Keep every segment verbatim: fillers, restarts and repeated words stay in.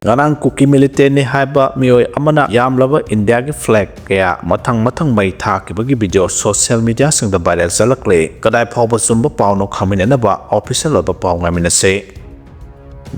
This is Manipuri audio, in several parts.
ꯉꯔꯥꯡ ꯀꯨꯀꯤ ꯃꯤꯂꯤꯇꯦꯟꯅꯤ ꯍꯥꯏꯕ ꯃꯤꯑꯣꯏ ꯑꯃꯅ ꯌꯥꯝꯂꯕ ꯏꯟꯗꯤꯌꯥꯒꯤ ꯐ꯭ꯂꯦꯒ ꯀꯌꯥ ꯃꯊꯪ ꯃꯊꯪ ꯃꯩ ꯊꯥꯈꯤꯕꯒꯤ ꯚꯤꯗꯤꯑꯣ ꯁꯣꯁꯤꯌꯦꯜ ꯃꯤꯗꯤꯌꯥꯁꯤꯡꯗ ꯚꯥꯏꯔꯦꯜ ꯆꯠꯂꯛꯂꯦ꯫ ꯀꯗꯥꯏ ꯐꯥꯎꯕ ꯆꯨꯝꯕ ꯄꯥꯎꯅꯣ ꯈꯪꯃꯤꯟꯅꯅꯕ ꯑꯣꯐꯤꯁꯤꯌꯦꯜ ꯑꯣꯏꯕ ꯄꯥꯎ ꯉꯥꯏꯃꯤꯟꯅꯁꯤ꯫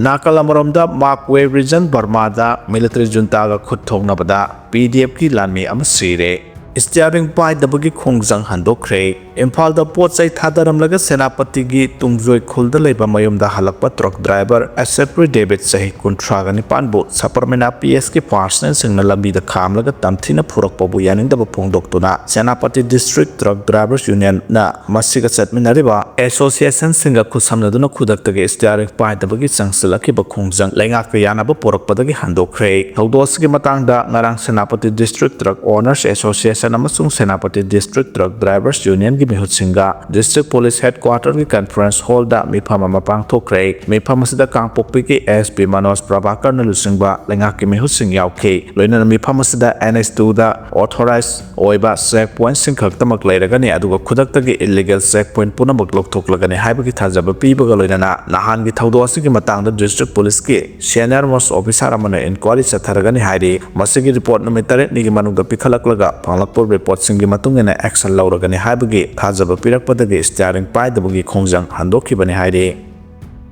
ꯅꯥꯀꯜ ꯑꯃꯔꯣꯝꯗ ꯃꯥꯛꯋꯦ ꯔꯤꯖꯟ ꯕꯔꯃꯥꯗ ꯃꯤꯂꯤꯇꯔꯤ ꯖꯨꯟꯇꯥꯒ ꯈꯨꯠ ꯊꯣꯛꯅꯕꯗ ꯄꯤ ꯗꯤ ꯑꯦꯐꯀꯤ ꯂꯥꯟꯃꯤ ꯑꯃ ꯁꯤꯔꯦ꯫ ꯏꯁꯇꯤꯌꯥꯔꯤꯡ ꯄꯥꯏꯗꯕꯒꯤ ꯈꯣꯡꯖꯪ ꯍꯟꯗꯣꯛꯈ꯭ꯔꯦ꯫ ꯏꯝꯐꯥꯜꯗ ꯄꯣꯠ ꯆꯩ ꯊꯥꯗꯔꯝꯂꯒ ꯁꯦꯅꯥꯄꯇꯤꯒꯤ ꯇꯨꯡꯖꯣꯏ ꯈꯨꯜꯗ ꯂꯩꯕ ꯃꯌꯨꯝꯗ ꯍꯜꯂꯛꯄ ꯇ꯭ꯔꯛ ꯗ꯭ꯔꯥꯏꯚꯔ ꯑꯦꯁꯦꯄ꯭ꯔꯤ ꯗꯦꯕꯤꯠ, ꯆꯍꯤ ꯀꯨꯟꯊ꯭ꯔꯥꯒ ꯅꯤꯄꯥꯟꯕꯨ ꯁꯕꯔꯃꯤꯅꯥ ꯄꯤ ꯑꯦꯁꯀꯤ ꯄꯥꯔꯁꯅꯦꯜꯁꯤꯡꯅ ꯂꯝꯕꯤꯗ ꯈꯥꯝꯂꯒ ꯇꯝꯊꯤꯅ ꯐꯨꯔꯛꯄꯕꯨ ꯌꯥꯅꯤꯡꯗꯕ ꯐꯣꯡꯗꯣꯛꯇꯨꯅ ꯁꯦꯅꯥꯄꯇꯤ ꯗꯤꯁꯇ꯭ꯔꯤꯛ ꯇ꯭ꯔꯛ ꯗ꯭ꯔꯥꯏꯚꯔꯁ ꯌꯨꯅꯤꯌꯟꯅ ꯃꯁꯤꯒ ꯆꯠꯃꯤꯟꯅꯔꯤꯕ ꯑꯦꯁꯣꯁꯤꯌꯦꯁꯟꯁꯤꯡꯒ ꯈꯨꯠꯁꯝꯅꯗꯨꯅ ꯈꯨꯗꯛꯇꯒꯤ ꯏꯁꯇꯤꯌꯥꯔꯤꯡ ꯄꯥꯏꯗꯕꯒꯤ ꯆꯪꯁꯤꯜꯂꯛꯈꯤꯕ ꯈꯣꯡꯖꯪ ꯂꯩꯉꯥꯛꯀ ꯌꯥꯅꯕ ꯄꯨꯔꯛꯄꯗꯒꯤ ꯍꯟꯗꯣꯛꯈ꯭ꯔꯦ꯫ ꯊꯧꯗꯣꯛ ꯑꯁꯤꯒꯤ ꯃꯇꯥꯡꯗ ꯉꯔꯥꯡ Senapati district truck owners association ꯑꯃꯁꯨꯡ ꯁꯦꯅꯥꯄꯇꯤ ꯗꯤꯁꯇ꯭ꯔꯤꯛ ꯇ꯭ꯔꯛ ꯗ꯭ꯔꯥꯏꯚꯔꯁ ꯌꯨꯅꯤꯌꯟꯒꯤ ꯃꯤꯍꯨꯠꯁꯤꯡꯒ ꯗꯤꯁꯇ꯭ꯔꯤꯛ ꯄꯨꯂꯤꯁ ꯍꯦꯗꯀ꯭ꯋꯥꯇꯔꯒꯤ ꯀꯟꯐꯔꯦꯟꯁ ꯍꯣꯜꯗ ꯃꯤꯐꯝ ꯑꯃ ꯄꯥꯡꯊꯣꯛꯈ꯭ꯔꯦ꯫ ꯃꯤꯐꯝ ꯑꯁꯤꯗ ꯀꯥꯡꯄꯣꯛꯄꯤꯒꯤ ꯑꯦꯁ ꯄꯤ ꯃꯅꯣꯖ ꯄ꯭ꯔꯚꯥꯀꯔꯅ ꯂꯨꯆꯤꯡꯕ ꯂꯩꯉꯥꯛꯀꯤ ꯃꯤꯍꯨꯠꯁꯤꯡ ꯌꯥꯎꯈꯤ꯫ ꯂꯣꯏꯅꯅ ꯃꯤꯐꯝ ꯑꯁꯤꯗ ꯑꯦꯟ ꯑꯦꯁ ꯇꯨꯗ ꯑꯣꯊꯣꯔꯥꯏꯖ ꯑꯣꯏꯕ ꯆꯦꯛ ꯄꯣꯏꯟꯠꯁꯤꯡ ꯈꯛꯇꯃꯛ ꯂꯩꯔꯒꯅꯤ, ꯑꯗꯨꯒ ꯈꯨꯗꯛꯇꯒꯤ ꯏꯜꯂꯤꯒꯦꯜ ꯆꯦꯛ ꯄꯣꯏꯟꯠ ꯄꯨꯝꯅꯃꯛ ꯂꯧꯊꯣꯛꯂꯒꯅꯤ ꯍꯥꯏꯕꯒꯤ ꯊꯥꯖꯕ ꯄꯤꯕꯒ ꯂꯣꯏꯅꯅ ꯅꯍꯥꯟꯒꯤ ꯊꯧꯗꯣꯛ ꯑꯁꯤꯒꯤ ꯃꯇꯥꯡꯗ ꯗꯤꯁꯇ꯭ꯔꯤꯛ ꯄꯨꯂꯤꯁꯀꯤ ꯁꯦꯅꯤꯌꯔ ꯃꯣꯁ ꯑꯣꯐꯤꯁꯥꯔ ꯑꯃꯅ ꯏꯟꯀ꯭ꯋꯥꯔꯤ ꯆꯠꯊꯔꯒꯅꯤ ꯍꯥꯏꯔꯤ꯫ ꯃꯁꯤꯒꯤ ꯔꯤꯄꯣꯔꯠ ꯅꯨꯃꯤꯠ ꯇꯔꯦꯠꯅꯤꯒꯤ ꯃꯅꯨꯡꯗ ꯄꯤꯈꯠꯂꯛꯂꯒ ꯐꯪꯂꯛꯄ ꯔꯤꯄꯣꯔꯠꯁꯤꯡꯒꯤ ꯃꯇꯨꯡ ꯏꯟꯅ ꯑꯦꯛꯁꯟ ꯂꯧꯔꯒꯅꯤ ꯍꯥꯏꯕꯒꯤ ꯊꯥꯖꯕ ꯄꯤꯔꯛꯄꯗꯒꯤ ꯏꯁꯇꯤꯌꯥꯔꯤꯡ ꯄꯥꯏꯗꯕꯒꯤ ꯈꯣꯡꯖꯪ ꯍꯟꯗꯣꯛꯈꯤꯕꯅꯤ ꯍꯥꯏꯔꯤ꯫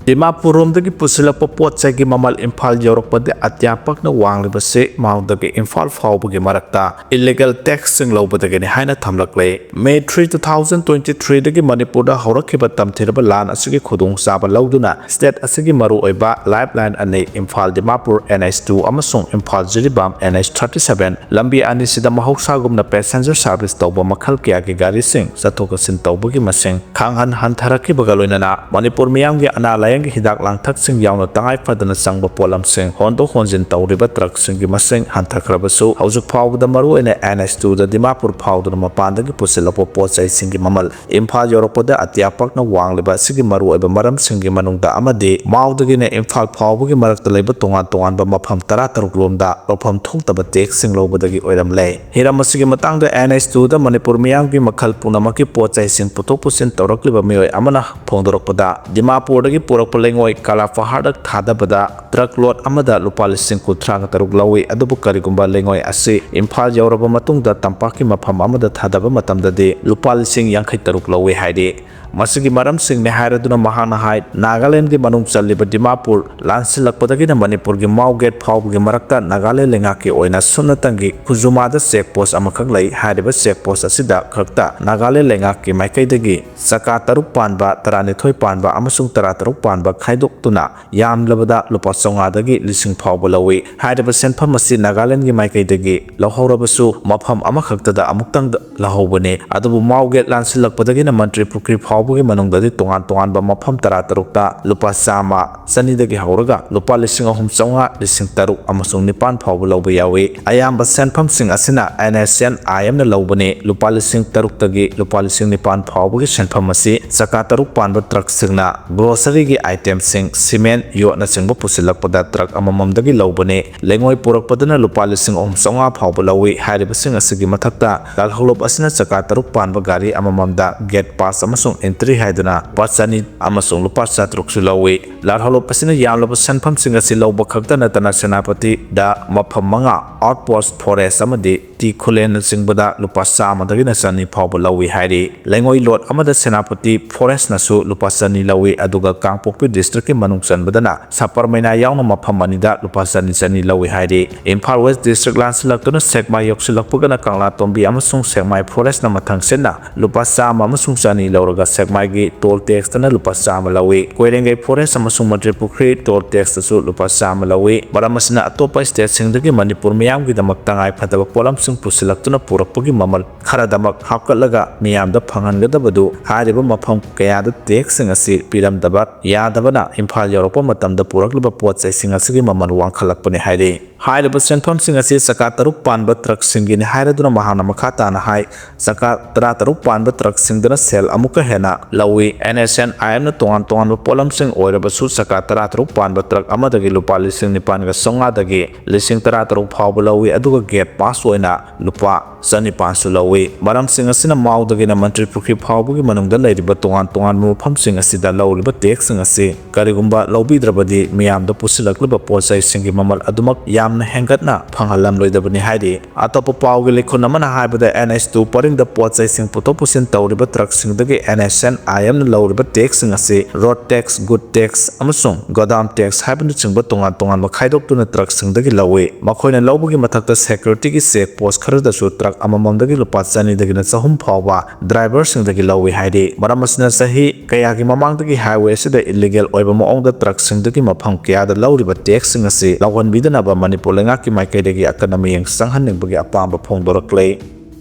ꯗꯤꯃꯥꯄꯨꯔ ꯔꯣꯝꯗꯒꯤ ꯄꯨꯁꯤꯜꯂꯛꯄ ꯄꯣꯠ ꯆꯩꯒꯤ ꯃꯃꯜ ꯏꯝꯐꯥꯜ ꯌꯧꯔꯛꯄꯗ ꯑꯇꯤꯌꯥ ꯄꯛꯅ ꯋꯥꯡꯂꯤꯕꯁꯤ ꯃꯥꯎꯗꯒꯤ ꯏꯝꯐꯥꯜ ꯐꯥꯎꯕꯒꯤ ꯃꯔꯛꯇ ꯏꯜꯂꯤꯒꯦꯜ ꯇꯦꯛꯁꯁꯤꯡ ꯂꯧꯕꯗꯒꯤꯅꯤ ꯍꯥꯏꯅ ꯊꯝꯂꯛꯂꯦ꯫ May three, two thousand twenty ꯊ꯭ꯔꯤꯗꯒꯤ ꯃꯅꯤꯄꯨꯔꯗ ꯍꯧꯔꯛꯈꯤꯕ ꯇꯝꯊꯤꯔꯕ ꯂꯥꯟ ꯑꯁꯤꯒꯤ ꯈꯨꯗꯣꯡꯆꯥꯕ ꯂꯧꯗꯨꯅ ꯁ꯭ꯇꯦꯠ ꯑꯁꯤꯒꯤ ꯃꯔꯨꯑꯣꯏꯕ ꯂꯥꯏꯐ ꯂꯥꯏꯟ ꯑꯅꯤ, Imphal Dimapur N H two ꯑꯃꯁꯨꯡ Imphal Jiribam N H thirty seven ꯂꯝꯕꯤ ꯑꯅꯤꯁꯤꯗ ꯃꯍꯧꯁꯥꯒꯨꯝꯅ ꯄꯦꯁꯦꯟꯖꯔ ꯁꯥꯔꯚꯤꯁ ꯇꯧꯕ ꯃꯈꯜ ꯀꯌꯥꯒꯤ ꯒꯥꯔꯤꯁꯤꯡ ꯆꯠꯊꯣꯛ ꯆꯠꯁꯤꯟ ꯇꯧꯕꯒꯤ ꯃꯁꯤꯡ ꯈꯥꯡꯍꯟ ꯍꯟꯊꯔꯛꯈꯤꯕꯒ ꯂꯣꯏꯅꯅ ꯃꯅꯤꯄꯨꯔ ꯃꯤꯌꯥꯝꯒꯤ ꯑꯅꯥ ꯂꯥꯌꯦꯡꯒꯤ ꯍꯤꯗꯥꯛ ꯂꯥꯡꯊꯛꯁꯤꯡ ꯌꯥꯎꯅ ꯇꯉꯥꯏ ꯐꯗꯅ ꯆꯪꯕ ꯄꯣꯠꯂꯝꯁꯤꯡ ꯍꯣꯟꯗꯣꯛ ꯍꯣꯟꯖꯤꯟ ꯇꯧꯔꯤꯕ ꯇ꯭ꯔꯛꯁꯤꯡꯒꯤ ꯃꯁꯤꯡ ꯍꯟꯊꯈ꯭ꯔꯕꯁꯨ, ꯍꯧꯖꯤꯛ ꯐꯥꯎꯕꯗ ꯃꯔꯨꯑꯣꯏꯅ ꯑꯦꯟ ꯑꯩꯆ ꯇꯨꯗ ꯗꯤꯃꯥꯄꯨꯔ ꯐꯥꯎꯗꯨꯅ ꯃꯄꯥꯟꯗꯒꯤ ꯄꯨꯁꯤꯜꯂꯛꯄ ꯄꯣꯠ ꯆꯩꯁꯤꯡꯒꯤ ꯃꯃꯜ ꯏꯝꯐꯥꯜ ꯌꯧꯔꯛꯄꯗ ꯑꯇꯤꯌꯥ ꯄꯛꯅ ꯋꯥꯡꯂꯤꯕ ꯑꯁꯤꯒꯤ ꯃꯔꯨꯑꯣꯏꯕ ꯃꯔꯝꯁꯤꯡꯒꯤ ꯃꯅꯨꯡꯗ ꯑꯃꯗꯤ ꯃꯥꯎꯗꯒꯤꯅ ꯏꯝꯐꯥꯜ ꯐꯥꯎꯕꯒꯤ ꯃꯔꯛꯇ ꯂꯩꯕ ꯇꯣꯉꯥꯟ ꯇꯣꯉꯥꯟꯕ ꯃꯐꯝ ꯇꯔꯥꯇꯔꯨꯛ ꯂꯣꯝꯗ ꯂꯧꯐꯝ ꯊꯣꯛꯇꯕ ꯇꯦꯛꯁꯁꯤꯡ ꯂꯧꯕꯗꯒꯤ ꯑꯣꯏꯔꯝꯂꯦ꯫ ꯍꯤꯔꯝ ꯑꯁꯤꯒꯤ ꯃꯇꯥꯡꯗ ꯑꯦꯟ ꯑꯩꯆ ꯇꯨꯗ ꯃꯅꯤꯄꯨꯔ ꯃꯤꯌꯥꯝꯒꯤ ꯃꯈꯜ ꯄꯨꯝꯅꯃꯛꯀꯤ ꯄꯣꯠ ꯆꯩꯁꯤꯡ ꯄꯨꯊꯣꯛ ꯄꯨꯁꯤꯟ ꯇꯧꯔꯛꯂꯤꯕ ꯃꯤꯑꯣꯏ ꯑꯃꯅ ꯐꯣꯡꯗꯣꯔꯛꯄꯗ, ꯗꯤꯃꯥꯄꯨꯔꯗꯒꯤ ꯄꯨꯔꯛꯄ ꯑꯇꯣꯞꯄ ꯂꯩꯉꯣꯏ ꯀꯥꯂꯥꯄꯍꯥꯔꯗ ꯊꯥꯗꯕꯗ ꯇ꯭ꯔꯛ ꯂꯣꯠ ꯑꯃꯗ ꯂꯨꯄꯥ ꯂꯤꯁꯤꯡ ꯀꯨꯟꯊ꯭ꯔꯥꯒ ꯇꯔꯨꯛ ꯂꯧꯏ꯫ ꯑꯗꯨꯕꯨ ꯀꯔꯤꯒꯨꯝꯕ ꯂꯩꯉꯣꯏ ꯑꯁꯤ ꯏꯝꯐꯥꯜ ꯌꯧꯔꯕ ꯃꯇꯨꯡꯗ ꯇꯝꯄꯥꯛꯀꯤ ꯃꯐꯝ ꯑꯃꯗ ꯊꯥꯗꯕ ꯃꯇꯝꯗꯗꯤ ꯂꯨꯄꯥ ꯂꯤꯁꯤꯡ ꯌꯥꯡꯈꯩ ꯇꯔꯨꯛ ꯂꯧꯏ ꯍꯥꯏꯔꯤ꯫ ꯃꯁꯤꯒꯤ ꯃꯔꯝꯁꯤꯡꯅꯤ ꯍꯥꯏꯔꯗꯨꯅ ꯃꯍꯥꯛꯅ ꯍꯥꯏ, ꯅꯥꯒꯥꯂꯦꯟꯒꯤ ꯃꯅꯨꯡ ꯆꯜꯂꯤꯕ ꯗꯤꯃꯥꯄꯨꯔ ꯂꯥꯟꯁꯤꯜꯂꯛꯄꯗꯒꯤꯅ ꯃꯅꯤꯄꯨꯔꯒꯤ ꯃꯥꯎ ꯒꯦꯠ ꯐꯥꯎꯕꯒꯤ ꯃꯔꯛꯇ ꯅꯥꯒꯥꯂꯦꯟ ꯂꯩꯉꯥꯛꯀꯤ ꯑꯣꯏꯅ ꯁꯨꯞꯅꯇꯪꯒꯤ ꯈꯨꯖꯨꯃꯥꯗ ꯆꯦꯛ ꯄꯣꯁ ꯑꯃꯈꯛ ꯂꯩ꯫ ꯍꯥꯏꯔꯤꯕ ꯆꯦꯛ ꯄꯣꯁ ꯑꯁꯤꯗ ꯈꯛꯇ ꯅꯥꯒꯥꯂꯦꯟ ꯂꯩꯉꯥꯛꯀꯤ ꯃꯥꯏꯀꯩꯗꯒꯤ ꯆꯀꯥ ꯇꯔꯨꯛ ꯄꯥꯟꯕ, ꯇꯔꯥꯅꯤꯊꯣꯏ ꯄꯥꯟꯕ ꯑꯃꯁꯨꯡ ꯇꯔꯥꯇꯔꯨꯛ ꯄꯥꯟꯕ ꯈꯥꯏꯗꯣꯛꯇꯨꯅ ꯌꯥꯝꯂꯕꯗ ꯂꯨꯄꯥ ꯆꯥꯝꯃꯉꯥꯗꯒꯤ ꯂꯤꯁꯤꯡ ꯐꯥꯎꯕ ꯂꯧꯏ꯫ ꯍꯥꯏꯔꯤꯕ ꯁꯦꯟꯐꯝ ꯑꯁꯤ ꯅꯥꯒꯥꯂꯦꯟꯒꯤ ꯃꯥꯏꯀꯩꯗꯒꯤ ꯂꯧꯍꯧꯔꯕꯁꯨ ꯃꯐꯝ ꯑꯃꯈꯛꯇꯗ ꯑꯃꯨꯛꯇꯪꯗ ꯂꯧꯍꯧꯕꯅꯤ꯫ ꯑꯗꯨꯕꯨ ꯃꯥꯎ ꯒꯦꯠ ꯂꯥꯟꯁꯤꯜꯂꯛꯄꯗꯒꯤꯅ ꯃꯟꯇ꯭ꯔꯤ ꯄꯨꯈ꯭ꯔꯤ ꯐꯥꯎꯕꯒꯤ ꯃꯅꯨꯡꯗꯗꯤ ꯇꯣꯉꯥꯟ ꯇꯣꯉꯥꯟꯕ ꯃꯐꯝ ꯇꯔꯥꯇꯔꯨꯛꯇ ꯂꯨꯄꯥ ꯆꯥꯝꯃ, ꯆꯅꯤꯗꯒꯤ ꯍꯧꯔꯒ ꯂꯨꯄꯥ ꯂꯤꯁꯤꯡ ꯑꯍꯨꯝ ꯆꯥꯝꯃꯉꯥ, ꯂꯤꯁꯤꯡ ꯇꯔꯨꯛ ꯑꯃꯁꯨꯡ ꯅꯤꯄꯥꯟ ꯐꯥꯎꯕ ꯂꯧꯕ ꯌꯥꯎꯏ꯫ ꯑꯌꯥꯝꯕ ꯁꯦꯟꯐꯝꯁꯤꯡ ꯑꯁꯤꯅ NHNIM ꯅ ꯂꯧꯕꯅꯤ꯫ ꯂꯨꯄꯥ ꯂꯤꯁꯤꯡ ꯇꯔꯨꯛꯇꯒꯤ ꯂꯨꯄꯥ ꯂꯤꯁꯤꯡ ꯅꯤꯄꯥꯟ ꯐꯥꯎꯕꯒꯤ ꯁꯦꯟꯐꯝ ꯑꯁꯤ ꯆꯀꯥ ꯇꯔꯨꯛ ꯄꯥꯟꯕ ꯇ꯭ꯔꯛꯁꯤꯡꯅ ꯒ꯭ꯔꯣꯁꯔꯤꯒꯤ ꯑꯥꯏꯇꯦꯝꯁꯤꯡ, ꯁꯤꯃꯦꯟ, ꯌꯣꯠꯅꯆꯤꯡꯕ ꯄꯨꯁꯤꯜꯂꯛꯄꯗ ꯇ꯭ꯔꯛ ꯑꯃꯃꯝꯗꯒꯤ ꯂꯧꯕꯅꯤ꯫ ꯂꯩꯉꯣꯏ ꯄꯨꯔꯛꯄꯗꯅ ꯂꯨꯄꯥ ꯂꯤꯁꯤꯡ ꯑꯍꯨꯝ ꯆꯥꯝꯃꯉꯥ ꯐꯥꯎꯕ ꯂꯧꯏ꯫ ꯍꯥꯏꯔꯤꯕꯁꯤꯡ ꯑꯁꯤꯒꯤ ꯃꯊꯛꯇ ꯂꯥꯜꯍꯧꯂꯨꯞ ꯑꯁꯤꯅ ꯆꯀꯥ ꯇꯔꯨꯛ ꯄꯥꯟꯕ ꯒꯥꯔꯤ ꯑꯃꯃꯝꯗ ꯒꯦꯠ ꯄꯥꯁ ꯑꯃꯁꯨꯡ ꯑꯦꯟꯇ꯭ꯔꯤ ꯍꯥꯏꯗꯨꯅ ꯂꯨꯄꯥ ꯆꯅꯤ ꯑꯃꯁꯨꯡ ꯂꯨꯄꯥ ꯆꯥꯇꯔꯨꯛꯁꯨ ꯂꯧꯏ꯫ ꯂꯥꯜꯍꯧꯂꯨꯞ ꯑꯁꯤꯅ ꯌꯥꯝꯂꯕ ꯁꯦꯟꯐꯝꯁꯤꯡ ꯑꯁꯤ ꯂꯧꯕ ꯈꯛꯇ ꯅꯠꯇꯅ ꯁꯦꯅꯥꯄꯇꯤꯗ ꯃꯐꯝ ꯃꯉꯥ ꯑꯥꯎꯠꯄꯣꯁ, ꯐꯣꯔꯦꯁ ꯑꯃꯗꯤ ꯇꯤ ꯈꯨꯂꯦꯟꯅꯆꯤꯡꯕꯗ ꯂꯨꯄꯥ ꯆꯥꯝꯃꯗꯒꯤꯅ ꯆꯅꯤ ꯐꯥꯎꯕ ꯂꯧꯏ ꯍꯥꯏꯔꯤ꯫ ꯂꯩꯉꯣꯏ ꯂꯣꯠ ꯑꯃꯗ ꯁꯦꯅꯥꯄꯇꯤ ꯐꯣꯔꯦꯁꯅꯁꯨ ꯂꯨꯄꯥ ꯆꯅꯤ ꯂꯧꯏ, ꯑꯗꯨꯒ ꯀꯥꯡꯄꯣꯛꯄꯤ ꯗꯤꯁꯇ꯭ꯔꯤꯛꯀꯤ ꯃꯅꯨꯡ ꯆꯟꯕꯗꯅ ꯁꯄꯔ ꯃꯩꯅꯥ ꯌꯥꯎꯅ ꯃꯐꯝ ꯑꯅꯤꯗ ꯂꯨꯄꯥ ꯆꯅꯤ ꯆꯅꯤ ꯂꯧꯏ ꯍꯥꯏꯔꯤ꯫ ꯏꯝꯐꯥꯜ ꯋꯦꯁ ꯗꯤꯁꯇ꯭ꯔꯤꯛ ꯂꯥꯟꯁꯤꯜꯂꯛꯇꯨꯅ ꯁꯦꯛꯃꯥꯏ ꯌꯧꯁꯤꯜꯂꯛꯄꯒꯅ ꯀꯪꯂꯥꯇꯣꯝꯕꯤ ꯑꯃꯁꯨꯡ ꯁꯦꯛꯃꯥꯏ ꯐꯣꯔꯦꯁꯅ ꯃꯊꯪ ꯁꯤꯟꯅ ꯂꯨꯄꯥ ꯆꯥꯝꯃ ꯑꯃꯁꯨꯡ ꯆꯅꯤ ꯂꯧꯔꯒ ꯁꯦꯛꯃꯥꯏꯒꯤ ꯇꯣꯜ ꯇꯦꯛꯁꯇꯅ ꯂꯨꯄꯥ ꯆꯥꯝꯃ ꯂꯧꯏ꯫ ꯀꯣꯏꯔꯦꯡꯒꯩ ꯐꯣꯔꯦꯁ ꯑꯃꯁꯨꯡ ꯃꯟꯇ꯭ꯔꯤ ꯄꯨꯈ꯭ꯔꯤ ꯇꯣꯜ ꯇꯦꯛꯁꯇꯁꯨ ꯂꯨꯄꯥ ꯆꯥꯝꯃ ꯂꯧꯏ꯫ ꯃꯔꯝ ꯑꯁꯤꯅ ꯑꯇꯣꯞꯄ ꯁ꯭ꯇꯦꯠꯁꯤꯡꯗꯒꯤ ꯃꯅꯤꯄꯨꯔ ꯃꯤꯌꯥꯝꯒꯤꯗꯃꯛ ꯇꯉꯥꯏ ꯐꯗꯕ ꯄꯣꯠꯂꯝꯁꯤꯡ ꯄꯨꯁꯤꯜꯂꯛꯇꯨꯅ ꯄꯨꯔꯛꯄꯒꯤ ꯃꯃꯜ ꯈꯔꯗꯃꯛ ꯍꯥꯞꯀꯠꯂꯒ ꯃꯤꯌꯥꯝꯗ ꯐꯪꯍꯟꯒꯗꯕꯗꯨ ꯍꯥꯏꯔꯤꯕ ꯃꯐꯝ ꯀꯌꯥꯗ ꯇꯦꯛꯁꯁꯤꯡ ꯑꯁꯤ ꯄꯤꯔꯝꯗꯕ ꯌꯥꯗꯕꯅ ꯏꯝꯐꯥꯜ ꯌꯧꯔꯛꯄ ꯃꯇꯝꯗ ꯄꯨꯔꯛꯂꯤꯕ ꯄꯣꯠ ꯆꯩꯁꯤꯡ ꯑꯁꯤꯒꯤ ꯃꯃꯜ ꯋꯥꯡꯈꯠꯂꯛꯄꯅꯤ ꯍꯥꯏꯔꯤ꯫ ꯍꯥꯏꯔꯤꯕ ꯁꯦꯟꯐꯝꯁꯤꯡ ꯑꯁꯤ ꯆꯀꯥ ꯇꯔꯨꯛ ꯄꯥꯟꯕ ꯇ꯭ꯔꯛꯁꯤꯡꯒꯤꯅꯤ ꯍꯥꯏꯔꯗꯨꯅ ꯃꯍꯥꯛꯅ ꯃꯈꯥ ꯇꯥꯅ ꯍꯥꯏ, ꯆꯀꯥ ꯇꯔꯥ ꯇꯔꯨꯛ ꯄꯥꯟꯕ ꯇ꯭ꯔꯛꯁꯤꯡꯗꯅ ꯁꯦꯜ ꯑꯃꯨꯛꯀ ꯍꯦꯟꯅ ꯂꯧꯏ꯫ ꯑꯦꯟ ꯑꯦꯁ ꯑꯦꯟ ꯑꯥꯏ ꯑꯦꯝꯅ ꯇꯣꯉꯥꯟ ꯇꯣꯉꯥꯟꯕ ꯄꯣꯠꯂꯝꯁꯤꯡ ꯑꯣꯏꯔꯕꯁꯨ ꯆꯀꯥ ꯇꯔꯥ ꯇꯔꯨꯛ ꯄꯥꯟꯕ ꯇ꯭ꯔꯛ ꯑꯃꯗꯒꯤ ꯂꯨꯄꯥ ꯂꯤꯁꯤꯡ ꯅꯤꯄꯥꯟꯒ ꯆꯥꯝꯃꯉꯥꯗꯒꯤ ꯂꯤꯁꯤꯡ ꯇꯔꯥ ꯇꯔꯨꯛ ꯐꯥꯎꯕ ꯂꯧꯏ, ꯑꯗꯨꯒ ꯒꯦꯠ ꯄꯥꯁ ꯑꯣꯏꯅ ꯂꯨꯄꯥ ꯆꯅꯤꯄꯥꯟꯁꯨ ꯂꯧꯏ꯫ ꯃꯔꯝꯁꯤꯡ ꯑꯁꯤꯅ ꯃꯥꯎꯗꯒꯤꯅ ꯃꯟꯇ꯭ꯔꯤ ꯄꯨꯈ꯭ꯔꯤ ꯐꯥꯎꯕꯒꯤ ꯃꯅꯨꯡꯗ ꯂꯩꯔꯤꯕ ꯇꯣꯉꯥꯟ ꯇꯣꯉꯥꯟꯕ ꯃꯐꯝꯁꯤꯡ ꯑꯁꯤꯗ ꯂꯧꯔꯤꯕ ꯇꯦꯛꯁꯁꯤꯡ ꯑꯁꯤ ꯀꯔꯤꯒꯨꯝꯕ ꯂꯧꯕꯤꯗ꯭ꯔꯕꯗꯤ ꯃꯤꯌꯥꯝꯗ ꯄꯨꯁꯤꯜꯂꯛꯂꯤꯕ ꯄꯣꯠ ꯆꯩꯁꯤꯡꯒꯤ ꯃꯃꯜ ꯑꯗꯨꯃꯛ ꯌꯥꯝꯅ ꯍꯦꯟꯒꯠꯅ ꯐꯪꯍꯜꯂꯝꯂꯣꯏꯗꯕꯅꯤ ꯍꯥꯏꯔꯤ꯫ ꯑꯇꯣꯞꯄ ꯄꯥꯎꯒꯤ ꯂꯩꯈꯨꯟ ꯑꯃꯅ ꯍꯥꯏꯕꯗ, ꯑꯦꯟ ꯑꯩꯆ ꯇꯨ ꯄꯔꯤꯡꯗ ꯄꯣꯠ ꯆꯩꯁꯤꯡ ꯄꯨꯊꯣꯛ ꯄꯨꯁꯤꯟ ꯇꯧꯔꯤꯕ ꯇ꯭ꯔꯛꯁꯤꯡꯗꯒꯤ ꯑꯦꯟ ꯑꯦꯁ ꯑꯦꯟ ꯑꯥꯏ ꯑꯦꯝꯅ ꯂꯧꯔꯤꯕ ꯇꯦꯛꯁꯁꯤꯡ ꯑꯁꯤ ꯔꯣꯗ ꯇꯦꯛꯁ, ꯒꯨꯗ ꯇꯦꯛꯁ ꯑꯃꯁꯨꯡ ꯒꯣꯗꯥꯝ ꯇꯦꯛꯁ ꯍꯥꯏꯕꯅꯆꯤꯡꯕ ꯇꯣꯉꯥꯟ ꯇꯣꯉꯥꯟꯕ ꯈꯥꯏꯗꯣꯛꯇꯨꯅ ꯇ꯭ꯔꯛꯁꯤꯡꯗꯒꯤ ꯂꯧꯏ꯫ ꯃꯈꯣꯏꯅ ꯂꯧꯕꯒꯤ ꯃꯊꯛꯇ ꯁꯦꯀ꯭ꯌꯨꯔꯤꯇꯤꯒꯤ ꯆꯦꯛ ꯄꯣꯁ ꯈꯔꯗꯁꯨ ꯇ꯭ꯔꯛ ꯑꯃꯃꯝꯗꯒꯤ ꯂꯨꯄꯥ ꯆꯅꯤꯗꯒꯤꯅ ꯆꯍꯨꯝ ꯐꯥꯎꯕ ꯗ꯭ꯔꯥꯏꯚꯔꯁꯤꯡꯗꯒꯤ ꯂꯧꯏ ꯍꯥꯏꯔꯤ꯫ ꯃꯔꯝ ꯑꯁꯤꯅ ꯆꯍꯤ ꯀꯌꯥꯒꯤ ꯃꯃꯥꯡꯗꯒꯤ ꯍꯥꯏꯋꯦ ꯑꯁꯤꯗ ꯏꯂꯤꯒꯦꯜ ꯑꯣꯏꯕ ꯃꯑꯣꯡꯗ ꯇ꯭ꯔꯛꯁꯤꯡꯗꯒꯤ ꯃꯐꯝ ꯀꯌꯥꯗ ꯂꯧꯔꯤꯕ ꯇꯦꯛꯁꯁꯤꯡ ꯑꯁꯤ ꯂꯧꯍꯟꯕꯤꯗꯅꯕ ꯃꯅꯤꯄꯨꯔ ꯂꯩꯉꯥꯛꯀꯤ ꯃꯥꯏꯀꯩꯗꯒꯤ ꯑꯀꯟꯕ ꯃꯤꯠꯌꯦꯡ ꯆꯪꯍꯟꯅꯤꯡꯕꯒꯤ ꯑꯄꯥꯝꯕ ꯐꯣꯡꯗꯣꯔꯛꯂꯦ꯫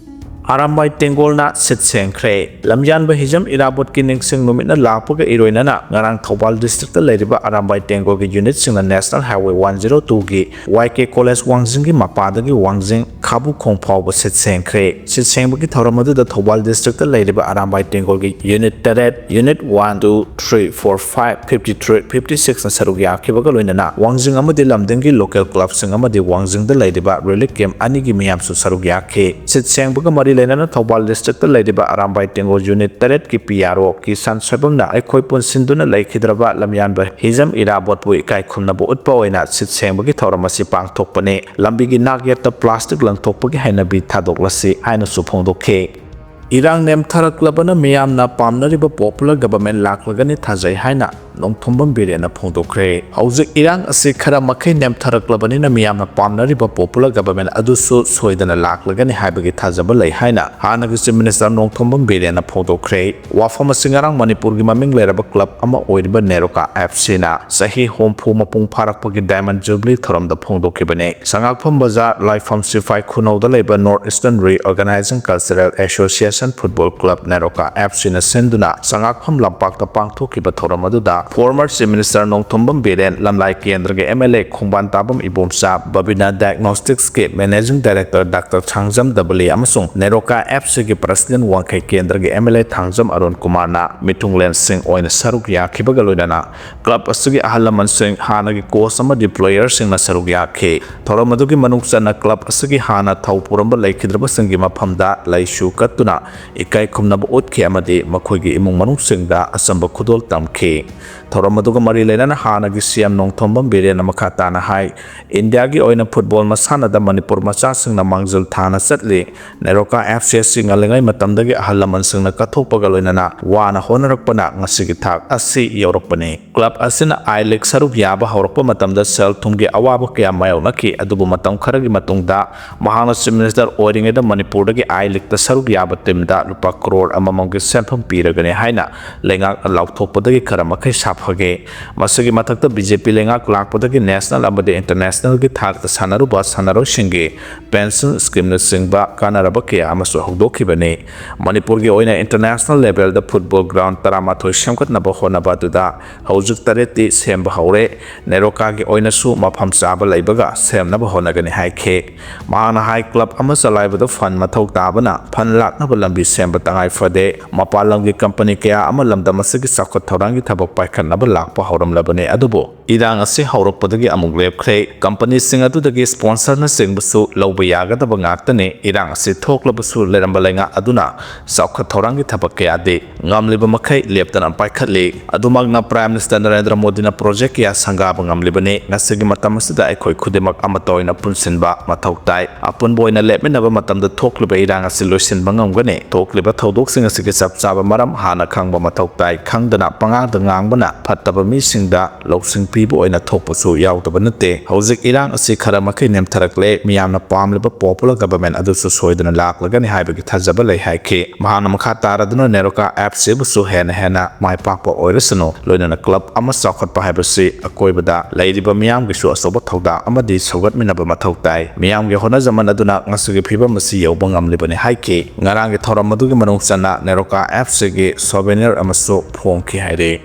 ꯑꯔꯥꯝꯕꯥꯏ ꯇꯦꯡꯒꯣꯜꯅ ꯁꯤꯠ ꯁꯦꯡꯈ꯭ꯔꯦ꯫ ꯂꯝꯌꯥꯟꯕ ꯍꯤꯖꯝ ꯏꯔꯥꯕꯣꯠꯀꯤ ꯅꯤꯡꯁꯤꯡ ꯅꯨꯃꯤꯠꯅ ꯂꯥꯛꯄꯒ ꯏꯔꯣꯏꯅꯅ ꯉꯔꯥꯡ ꯊꯧꯕꯥꯜ ꯗꯤꯁꯇ꯭ꯔꯤꯛꯇ ꯂꯩꯔꯤꯕ ꯑꯔꯥꯝꯕꯥꯏ ꯇꯦꯡꯒꯣꯜꯒꯤ ꯌꯨꯅꯤꯠꯁꯤꯡꯅ ꯅꯦꯁꯅꯦꯜ ꯍꯥꯏꯋꯦ ꯋꯥꯟ ꯖꯤꯔꯣ ꯇꯨꯒꯤ ꯋꯥꯏ ꯀꯦ ꯀꯣꯂꯦꯖ ꯋꯥꯡꯖꯤꯡꯒꯤ ꯃꯄꯥꯗꯒꯤ ꯋꯥꯡꯖꯤꯡ ꯈꯥꯕꯨꯈꯣꯡ ꯐꯥꯎꯕ ꯁꯤꯠ ꯁꯦꯡꯈ꯭ꯔꯦ꯫ ꯁꯤꯠ ꯁꯦꯡꯕꯒꯤ ꯊꯧꯔꯝ ꯑꯗꯨꯗ ꯊꯧꯕꯥꯜ ꯗꯤꯁꯇ꯭ꯔꯤꯛꯇ ꯂꯩꯔꯤꯕ ꯑꯔꯥꯝꯕꯥꯏ ꯇꯦꯡꯒꯣꯜꯒꯤ ꯌꯨꯅꯤꯠ ꯇꯔꯦꯠ, unit one, two, three, four, five, fifty three, fifty ꯁꯤꯛꯁꯅ ꯁꯔꯨꯛ ꯌꯥꯈꯤꯕꯒ ꯂꯣꯏꯅꯅ ꯋꯥꯡꯖꯤꯡ ꯑꯃꯗꯤ ꯂꯝꯗꯤꯡꯒꯤ ꯂꯣꯀꯦꯜ ꯀ꯭ꯂꯕꯁꯤꯡ ꯑꯃꯗꯤ ꯋꯥꯡꯖꯤꯡꯗ ꯂꯩꯔꯤꯕ ꯔꯤꯂꯤꯐ ꯀꯦꯝꯞ ꯑꯅꯤꯒꯤ ꯃꯤꯌꯥꯝꯁꯨ ꯁꯔꯨꯛ ꯌꯥꯈꯤ꯫ ꯁꯤꯠ ꯁꯦꯡꯕꯒ ꯃꯔꯤ ꯂꯩꯅꯅ ꯊꯧꯕꯥꯜ ꯗꯤꯁꯇ꯭ꯔꯤꯛꯇ ꯂꯩꯔꯤꯕ ꯑꯔꯥꯝꯕꯥꯏ ꯇꯦꯡꯒꯣꯜ ꯌꯨꯅꯤꯠ ꯇꯔꯦꯠꯀꯤ ꯄꯤ ꯑꯥꯔ ꯑꯣ ꯀꯤꯁꯥꯟ ꯁꯣꯏꯕꯝꯅ ꯑꯩꯈꯣꯏ ꯄꯨꯟꯁꯤꯟꯗꯨꯅ ꯂꯩꯈꯤꯗ꯭ꯔꯕ ꯂꯝꯌꯥꯟꯕ ꯍꯤꯖꯝ ꯏꯔꯥꯕꯣꯠꯄꯨ ꯏꯀꯥꯏ ꯈꯨꯝꯅꯕ ꯎꯠꯄ ꯑꯣꯏꯅ ꯁꯤꯠ ꯁꯦꯡꯕꯒꯤ ꯊꯧꯔꯝ ꯑꯁꯤ ꯄꯥꯡꯊꯣꯛꯄꯅꯤ꯫ ꯂꯝꯕꯤꯒꯤ ꯅꯥꯛ ꯌꯦꯠꯇ ꯄ꯭ꯂꯥꯁꯇꯤꯛ ꯂꯪꯊꯣꯛꯄꯒꯤ ꯍꯩꯅꯕꯤ ꯊꯥꯗꯣꯛꯂꯁꯤ ꯍꯥꯏꯅꯁꯨ ꯐꯣꯡꯗꯣꯛꯈꯤ꯫ ꯏꯔꯥꯡ ꯅꯦꯝꯊꯔꯛꯂꯕꯅ ꯃꯤꯌꯥꯝꯅ ꯄꯥꯝꯅꯔꯤꯕ ꯄꯣꯄꯨꯂꯔ ꯒꯚꯔꯟꯃꯦꯟꯠ ꯂꯥꯛꯂꯒꯅꯤ ꯊꯥꯖꯩ ꯍꯥꯏꯅ ꯅꯣꯡꯊꯣꯝꯕꯝ ꯕꯤꯔꯦꯟꯅ ꯐꯣꯡꯗꯣꯛꯈ꯭ꯔꯦ꯫ ꯍꯧꯖꯤꯛ ꯏꯔꯥꯡ ꯑꯁꯤ ꯈꯔ ꯃꯈꯩ ꯅꯦꯝꯊꯔꯛꯂꯕꯅꯤꯅ ꯃꯤꯌꯥꯝꯅ ꯄꯥꯝꯅꯔꯤꯕ ꯄꯣꯄꯨꯂꯔ ꯒꯚꯔꯟꯃꯦꯟꯠ ꯑꯗꯨꯁꯨ ꯁꯣꯏꯗꯅ ꯂꯥꯛꯂꯒꯅꯤ ꯍꯥꯏꯕꯒꯤ ꯊꯥꯖꯕ ꯂꯩ ꯍꯥꯏꯅ ꯍꯥꯟꯅꯒꯤ ꯆꯤꯐ ꯃꯤꯅꯤꯁꯇꯔ ꯅꯣꯡꯊꯣꯝꯕꯝ ꯕꯤꯔꯦꯟꯅ ꯐꯣꯡꯗꯣꯛꯈ꯭ꯔꯦ꯫ ꯋꯥꯐꯝ ꯑꯁꯤ ꯉꯔꯥꯡ ꯃꯅꯤꯄꯨꯔꯒꯤ ꯃꯃꯤꯡ ꯂꯩꯔꯕ ꯀ꯭ꯂꯕ ꯑꯃ ꯑꯣꯏꯔꯤꯕ ꯅꯦꯔꯣꯀꯥ ꯑꯦꯐ ꯁꯤꯅ ꯆꯍꯤ ꯍꯨꯝꯐꯨ ꯃꯄꯨꯡ ꯐꯥꯔꯛꯄꯒꯤ ꯗꯥꯏꯃꯟ ꯖꯨꯕꯤꯂꯤ ꯊꯧꯔꯝꯗ ꯐꯣꯡꯗꯣꯛꯈꯤꯕꯅꯤ꯫ ꯁꯉꯥꯛꯐꯝ ꯕꯖꯥꯔ, ꯂꯥꯏꯐꯝ ꯁꯤꯐꯥꯏ ꯈꯨꯅꯧꯗ ꯂꯩꯕ north eastern reorganizing cultural association football club NEROCA F ꯁꯤꯅ ꯁꯤꯟꯗꯨꯅ ꯁꯉꯥꯛꯐꯝ ꯂꯝꯄꯥꯛꯇ ꯄꯥꯡꯊꯣꯛꯈꯤꯕ ꯊꯧꯔꯝ ꯑꯗꯨꯗ Former Chief Minister Nongthombam Biren, ꯂꯝꯂꯥꯏ ꯀꯦꯟꯗ꯭ꯔꯒꯤ M L A ꯈꯣꯡꯕꯥꯟ ꯇꯥꯕꯝ Ibomcha, Babina Diagnostics ꯀꯤ Managing Director Doctor ꯁꯥꯡꯖꯝ ꯗꯕꯂꯤ ꯑꯃꯁꯨꯡ ꯅꯦꯔꯣꯀꯥ F C ꯒꯤ President ꯋꯥꯡꯈꯩ ꯀꯦꯟꯗ꯭ꯔꯒꯤ M L A Thangjam Arun ꯀꯨꯃꯥꯔꯅ ꯃꯤꯊꯨꯡꯂꯦꯟꯁꯤꯡ ꯑꯣꯏꯅ ꯁꯔꯨꯛ ꯌꯥꯈꯤꯕꯒ ꯂꯣꯏꯅꯅ club ꯑꯁꯤꯒꯤ ꯑꯍꯜ ꯂꯃꯟꯁꯤꯡ, ꯍꯥꯟꯅꯒꯤ coach ꯑꯃꯗꯤ player ꯁꯤꯡꯅ ꯁꯔꯨꯛ ꯌꯥꯈꯤ꯫ ꯊꯧꯔꯝ ꯑꯗꯨꯒꯤ ꯃꯅꯨꯡ ꯆꯟꯅ club ꯑꯁꯤꯒꯤ ꯍꯥꯟꯅ ꯊꯧ ꯄꯨꯔꯝꯕ ꯂꯩꯈꯤꯗ꯭ꯔꯕꯁꯤꯡꯒꯤ ꯃꯐꯝꯗ ꯂꯩꯁꯨ ꯀꯠꯇꯨꯅ ꯏꯀꯥꯏ ꯈꯨꯝꯅꯕ ꯎꯠꯈꯤ ꯑꯃꯗꯤ ꯃꯈꯣꯏꯒꯤ ꯏꯃꯨꯡ ꯃꯅꯨꯡꯁꯤꯡꯗ ꯑꯆꯝꯕ ꯈꯨꯗꯣꯜ ꯇꯝꯈꯤ꯫ ꯊꯧꯔꯝ ꯑꯗꯨꯒ ꯃꯔꯤ ꯂꯩꯅꯅ ꯍꯥꯟꯅꯒꯤ C M ꯅꯣꯡꯊꯣꯝꯕꯝ ꯕꯤꯔꯦꯟꯅ ꯃꯈꯥ ꯇꯥꯅ ꯍꯥꯏ, ꯏꯟꯗꯤꯌꯥꯒꯤ ꯑꯣꯏꯅ football ꯃꯁꯥꯟꯅꯗ ꯃꯅꯤꯄꯨꯔ ꯃꯆꯥꯁꯤꯡꯅ ꯃꯥꯡꯖꯤꯜ ꯊꯥꯅ ꯆꯠꯂꯤ꯫ ꯅꯦꯔꯣꯀꯥ F C ꯑꯁꯤ ꯉꯜꯂꯤꯉꯩ ꯃꯇꯝꯗꯒꯤ ꯑꯍꯜ ꯂꯃꯟꯁꯤꯡꯅ ꯀꯠꯊꯣꯛꯄꯒ ꯂꯣꯏꯅꯅ ꯋꯥꯅ ꯍꯣꯠꯅꯔꯛꯄꯅ ꯉꯁꯤꯒꯤ ꯊꯥꯛ ꯑꯁꯤ ꯌꯧꯔꯛꯄꯅꯤ꯫ Club ꯑꯁꯤꯅ I League ꯁꯔꯨꯛ ꯌꯥꯕ ꯍꯧꯔꯛꯄ ꯃꯇꯝꯗ ꯁꯦꯜ ꯊꯨꯝꯒꯤ ꯑꯋꯥꯕ ꯀꯌꯥ ꯃꯥꯌꯣꯛꯅꯈꯤ, ꯑꯗꯨꯕꯨ ꯃꯇꯝ ꯈꯔꯒꯤ ꯃꯇꯨꯡꯗ ꯃꯍꯥꯛꯅ Chief Minister ꯑꯣꯏꯔꯤꯉꯩꯗ ꯃꯅꯤꯄꯨꯔꯗꯒꯤ I Leagueꯇ ꯁꯔꯨꯛ ꯌꯥꯕ teamꯗ ꯂꯨꯄꯥ ꯀ꯭ꯔꯣꯔ ꯑꯃꯃꯝꯒꯤ ꯁꯦꯟꯐꯝ ꯄꯤꯔꯒꯅꯤ ꯍꯥꯏꯅ ꯂꯩꯉꯥꯛꯅ ꯂꯥꯎꯊꯣꯛꯄꯗꯒꯤ ꯈꯔ ꯃꯈꯩ ꯁꯥꯐꯒꯦ꯫ ꯃꯁꯤꯒꯤ ꯃꯊꯛꯇ B J P ꯂꯩꯉꯥꯛ ꯂꯥꯛꯄꯗꯒꯤ national ꯑꯃꯗꯤ internationalꯒꯤ ꯊꯥꯛꯇ ꯁꯥꯟꯅꯔꯨꯕ ꯁꯥꯟꯅꯔꯣꯏꯁꯤꯡꯒꯤ pension schemeꯅꯆꯤꯡꯕ ꯀꯥꯟꯅꯔꯕ ꯀꯌꯥ ꯑꯃꯁꯨ ꯍꯧꯗꯣꯛꯈꯤꯕꯅꯤ꯫ ꯃꯅꯤꯄꯨꯔꯒꯤ ꯑꯣꯏꯅ international levelꯗ football ground ꯇꯔꯥꯃꯥꯊꯣꯏ ꯁꯦꯝꯒꯠꯅꯕ ꯍꯣꯠꯅꯕ ꯑꯗꯨꯗ ꯍꯧꯖꯤꯛ ꯇꯔꯦꯠꯇꯤ ꯁꯦꯝꯕ ꯍꯧꯔꯦ꯫ ꯅꯦꯔꯣꯀꯥꯒꯤ ꯑꯣꯏꯅꯁꯨ ꯃꯐꯝ ꯆꯥꯕ ꯂꯩꯕꯒ ꯁꯦꯝꯅꯕ ꯍꯣꯠꯅꯒꯅꯤ ꯍꯥꯏꯈꯤ꯫ ꯃꯍꯥꯛꯅ ꯍꯥꯏ, club ꯑꯃ ꯆꯂꯥꯏꯕꯗ fund ꯃꯊꯧ ꯇꯥꯕꯅ fund ꯂꯥꯛꯅꯕ ꯂꯝꯕꯤ ꯁꯦꯝꯕ ꯇꯉꯥꯏ ꯐꯗꯦ꯫ ꯃꯄꯥꯟ ꯂꯝꯒꯤ company ꯀꯌꯥ ꯑꯃ ꯂꯝꯗꯝ ꯑꯁꯤꯒꯤ ꯆꯥꯎꯈꯠ ꯊꯧꯔꯥꯡꯒꯤ ꯊꯕꯛ ꯄꯥꯏꯈꯠꯅꯕ ꯂꯥꯛꯄ ꯍꯧꯔꯝꯂꯕꯅꯤ, ꯑꯗꯨꯕꯨ ꯏꯔꯥꯡ ꯑꯁꯤ ꯍꯧꯔꯛꯄꯗꯒꯤ ꯑꯃꯨꯛ ꯂꯦꯞꯈ꯭ꯔꯦ꯫ Companyꯁꯤꯡ ꯑꯗꯨꯗꯒꯤ sponsorꯅꯆꯤꯡꯕꯁꯨ ꯂꯧꯕ ꯌꯥꯒꯗꯕ ꯉꯥꯛꯇꯅꯤ꯫ ꯏꯔꯥꯡ ꯑꯁꯤ ꯊꯣꯛꯂꯕꯁꯨ ꯂꯩꯔꯝꯕ ꯂꯩꯉꯥꯛ ꯑꯗꯨꯅ ꯆꯥꯎꯈꯠ ꯊꯧꯔꯥꯡꯒꯤ ꯊꯕꯛ ꯀꯌꯥꯗꯤ ꯉꯝꯂꯤꯕ ꯃꯈꯩ ꯂꯦꯞꯇꯅ ꯄꯥꯏꯈꯠꯂꯤ꯫ ꯑꯗꯨꯃꯛꯅ Prime Minister ꯅꯔꯦꯟꯗ꯭ꯔ ꯃꯣꯗꯤꯅ project ꯀꯌꯥ ꯁꯪꯒꯥꯕ ꯉꯝꯂꯤꯕꯅꯤ꯫ ꯉꯁꯤꯒꯤ ꯃꯇꯝ ꯑꯁꯤꯗ ꯑꯩꯈꯣꯏ ꯈꯨꯗꯤꯡꯃꯛ ꯑꯃꯠꯇ ꯑꯣꯏꯅ ꯄꯨꯟꯁꯤꯟꯕ ꯃꯊꯧ ꯇꯥꯏ꯫ ꯑꯄꯨꯟꯕ ꯑꯣꯏꯅ ꯂꯦꯞꯃꯤꯟꯅꯕ ꯃꯇꯝꯗ ꯊꯣꯛꯂꯤꯕ ꯏꯔꯥꯡ ꯑꯁꯤ ꯂꯣꯏꯁꯤꯟꯕ ꯉꯝꯒꯅꯤ꯫ ꯊꯣꯛꯂꯤꯕ ꯊꯧꯗꯣꯛꯁꯤꯡ ꯑꯁꯤꯒꯤ ꯆꯞ ꯆꯥꯕ ꯃꯔꯝ ꯍꯥꯟꯅ ꯈꯪꯕ ꯃꯊꯧ ꯇꯥꯏ꯫ ꯈꯪꯗꯅ ꯄꯉꯥꯡꯗ ꯉꯥꯡꯕꯅ ꯐꯠꯇꯕ ꯃꯤꯁꯤꯡꯗ ꯂꯧꯁꯤꯡ ꯄꯤꯕ ꯑꯣꯏꯅ ꯊꯣꯛꯄꯁꯨ ꯌꯥꯎꯗꯕ ꯅꯠꯇꯦ꯫ ꯍꯧꯖꯤꯛ ꯏꯔꯥꯡ ꯑꯁꯤ ꯈꯔ ꯃꯈꯩ ꯅꯦꯝꯊꯔꯛꯂꯦ꯫ ꯃꯤꯌꯥꯝꯅ ꯄꯥꯝꯂꯤꯕ popular government ꯑꯗꯨꯁꯨ ꯁꯣꯏꯗꯅ ꯂꯥꯛꯂꯒꯅꯤ ꯍꯥꯏꯕꯒꯤ ꯊꯥꯖꯕ ꯂꯩ ꯍꯥꯏꯈꯤ꯫ ꯃꯍꯥꯛꯅ ꯃꯈꯥ ꯇꯥꯔꯗꯨꯅ ꯅꯦꯔꯣꯀꯥ F Cꯕꯨꯁꯨ ꯍꯦꯟꯅ ꯍꯦꯟꯅ ꯃꯥꯏ ꯄꯥꯛꯄ ꯑꯣꯏꯔꯁꯅꯨ, ꯂꯣꯏꯅꯅ club ꯑꯃ ꯆꯥꯎꯈꯠꯄ ꯍꯥꯏꯕꯁꯤ ꯑꯀꯣꯏꯕꯗ ꯂꯩꯔꯤꯕ ꯃꯤꯌꯥꯝꯒꯤꯁꯨ ꯑꯆꯧꯕ ꯊꯧꯗꯥꯡ ꯑꯃꯗꯤ ꯁꯧꯒꯠꯃꯤꯟꯅꯕ ꯃꯊꯧ ꯇꯥꯏ꯫ ꯃꯤꯌꯥꯝꯒꯤ ꯍꯣꯠꯅꯖꯃꯟ ꯑꯗꯨꯅ ꯉꯁꯤꯒꯤ ꯐꯤꯕꯝ ꯑꯁꯤ ꯌꯧꯕ ꯉꯝꯂꯤꯕꯅꯤ ꯍꯥꯏꯈꯤ꯫ ꯉꯔꯥꯡꯒꯤ ꯊꯧꯔꯝ ꯑꯗꯨꯒꯤ ꯃꯅꯨꯡ ꯆꯟꯅ ꯅꯦꯔꯣꯀꯥ F Cꯒꯤ souvenir ꯑꯃꯁꯨ ꯐꯣꯡꯈꯤ ꯍꯥꯏꯔꯤ꯫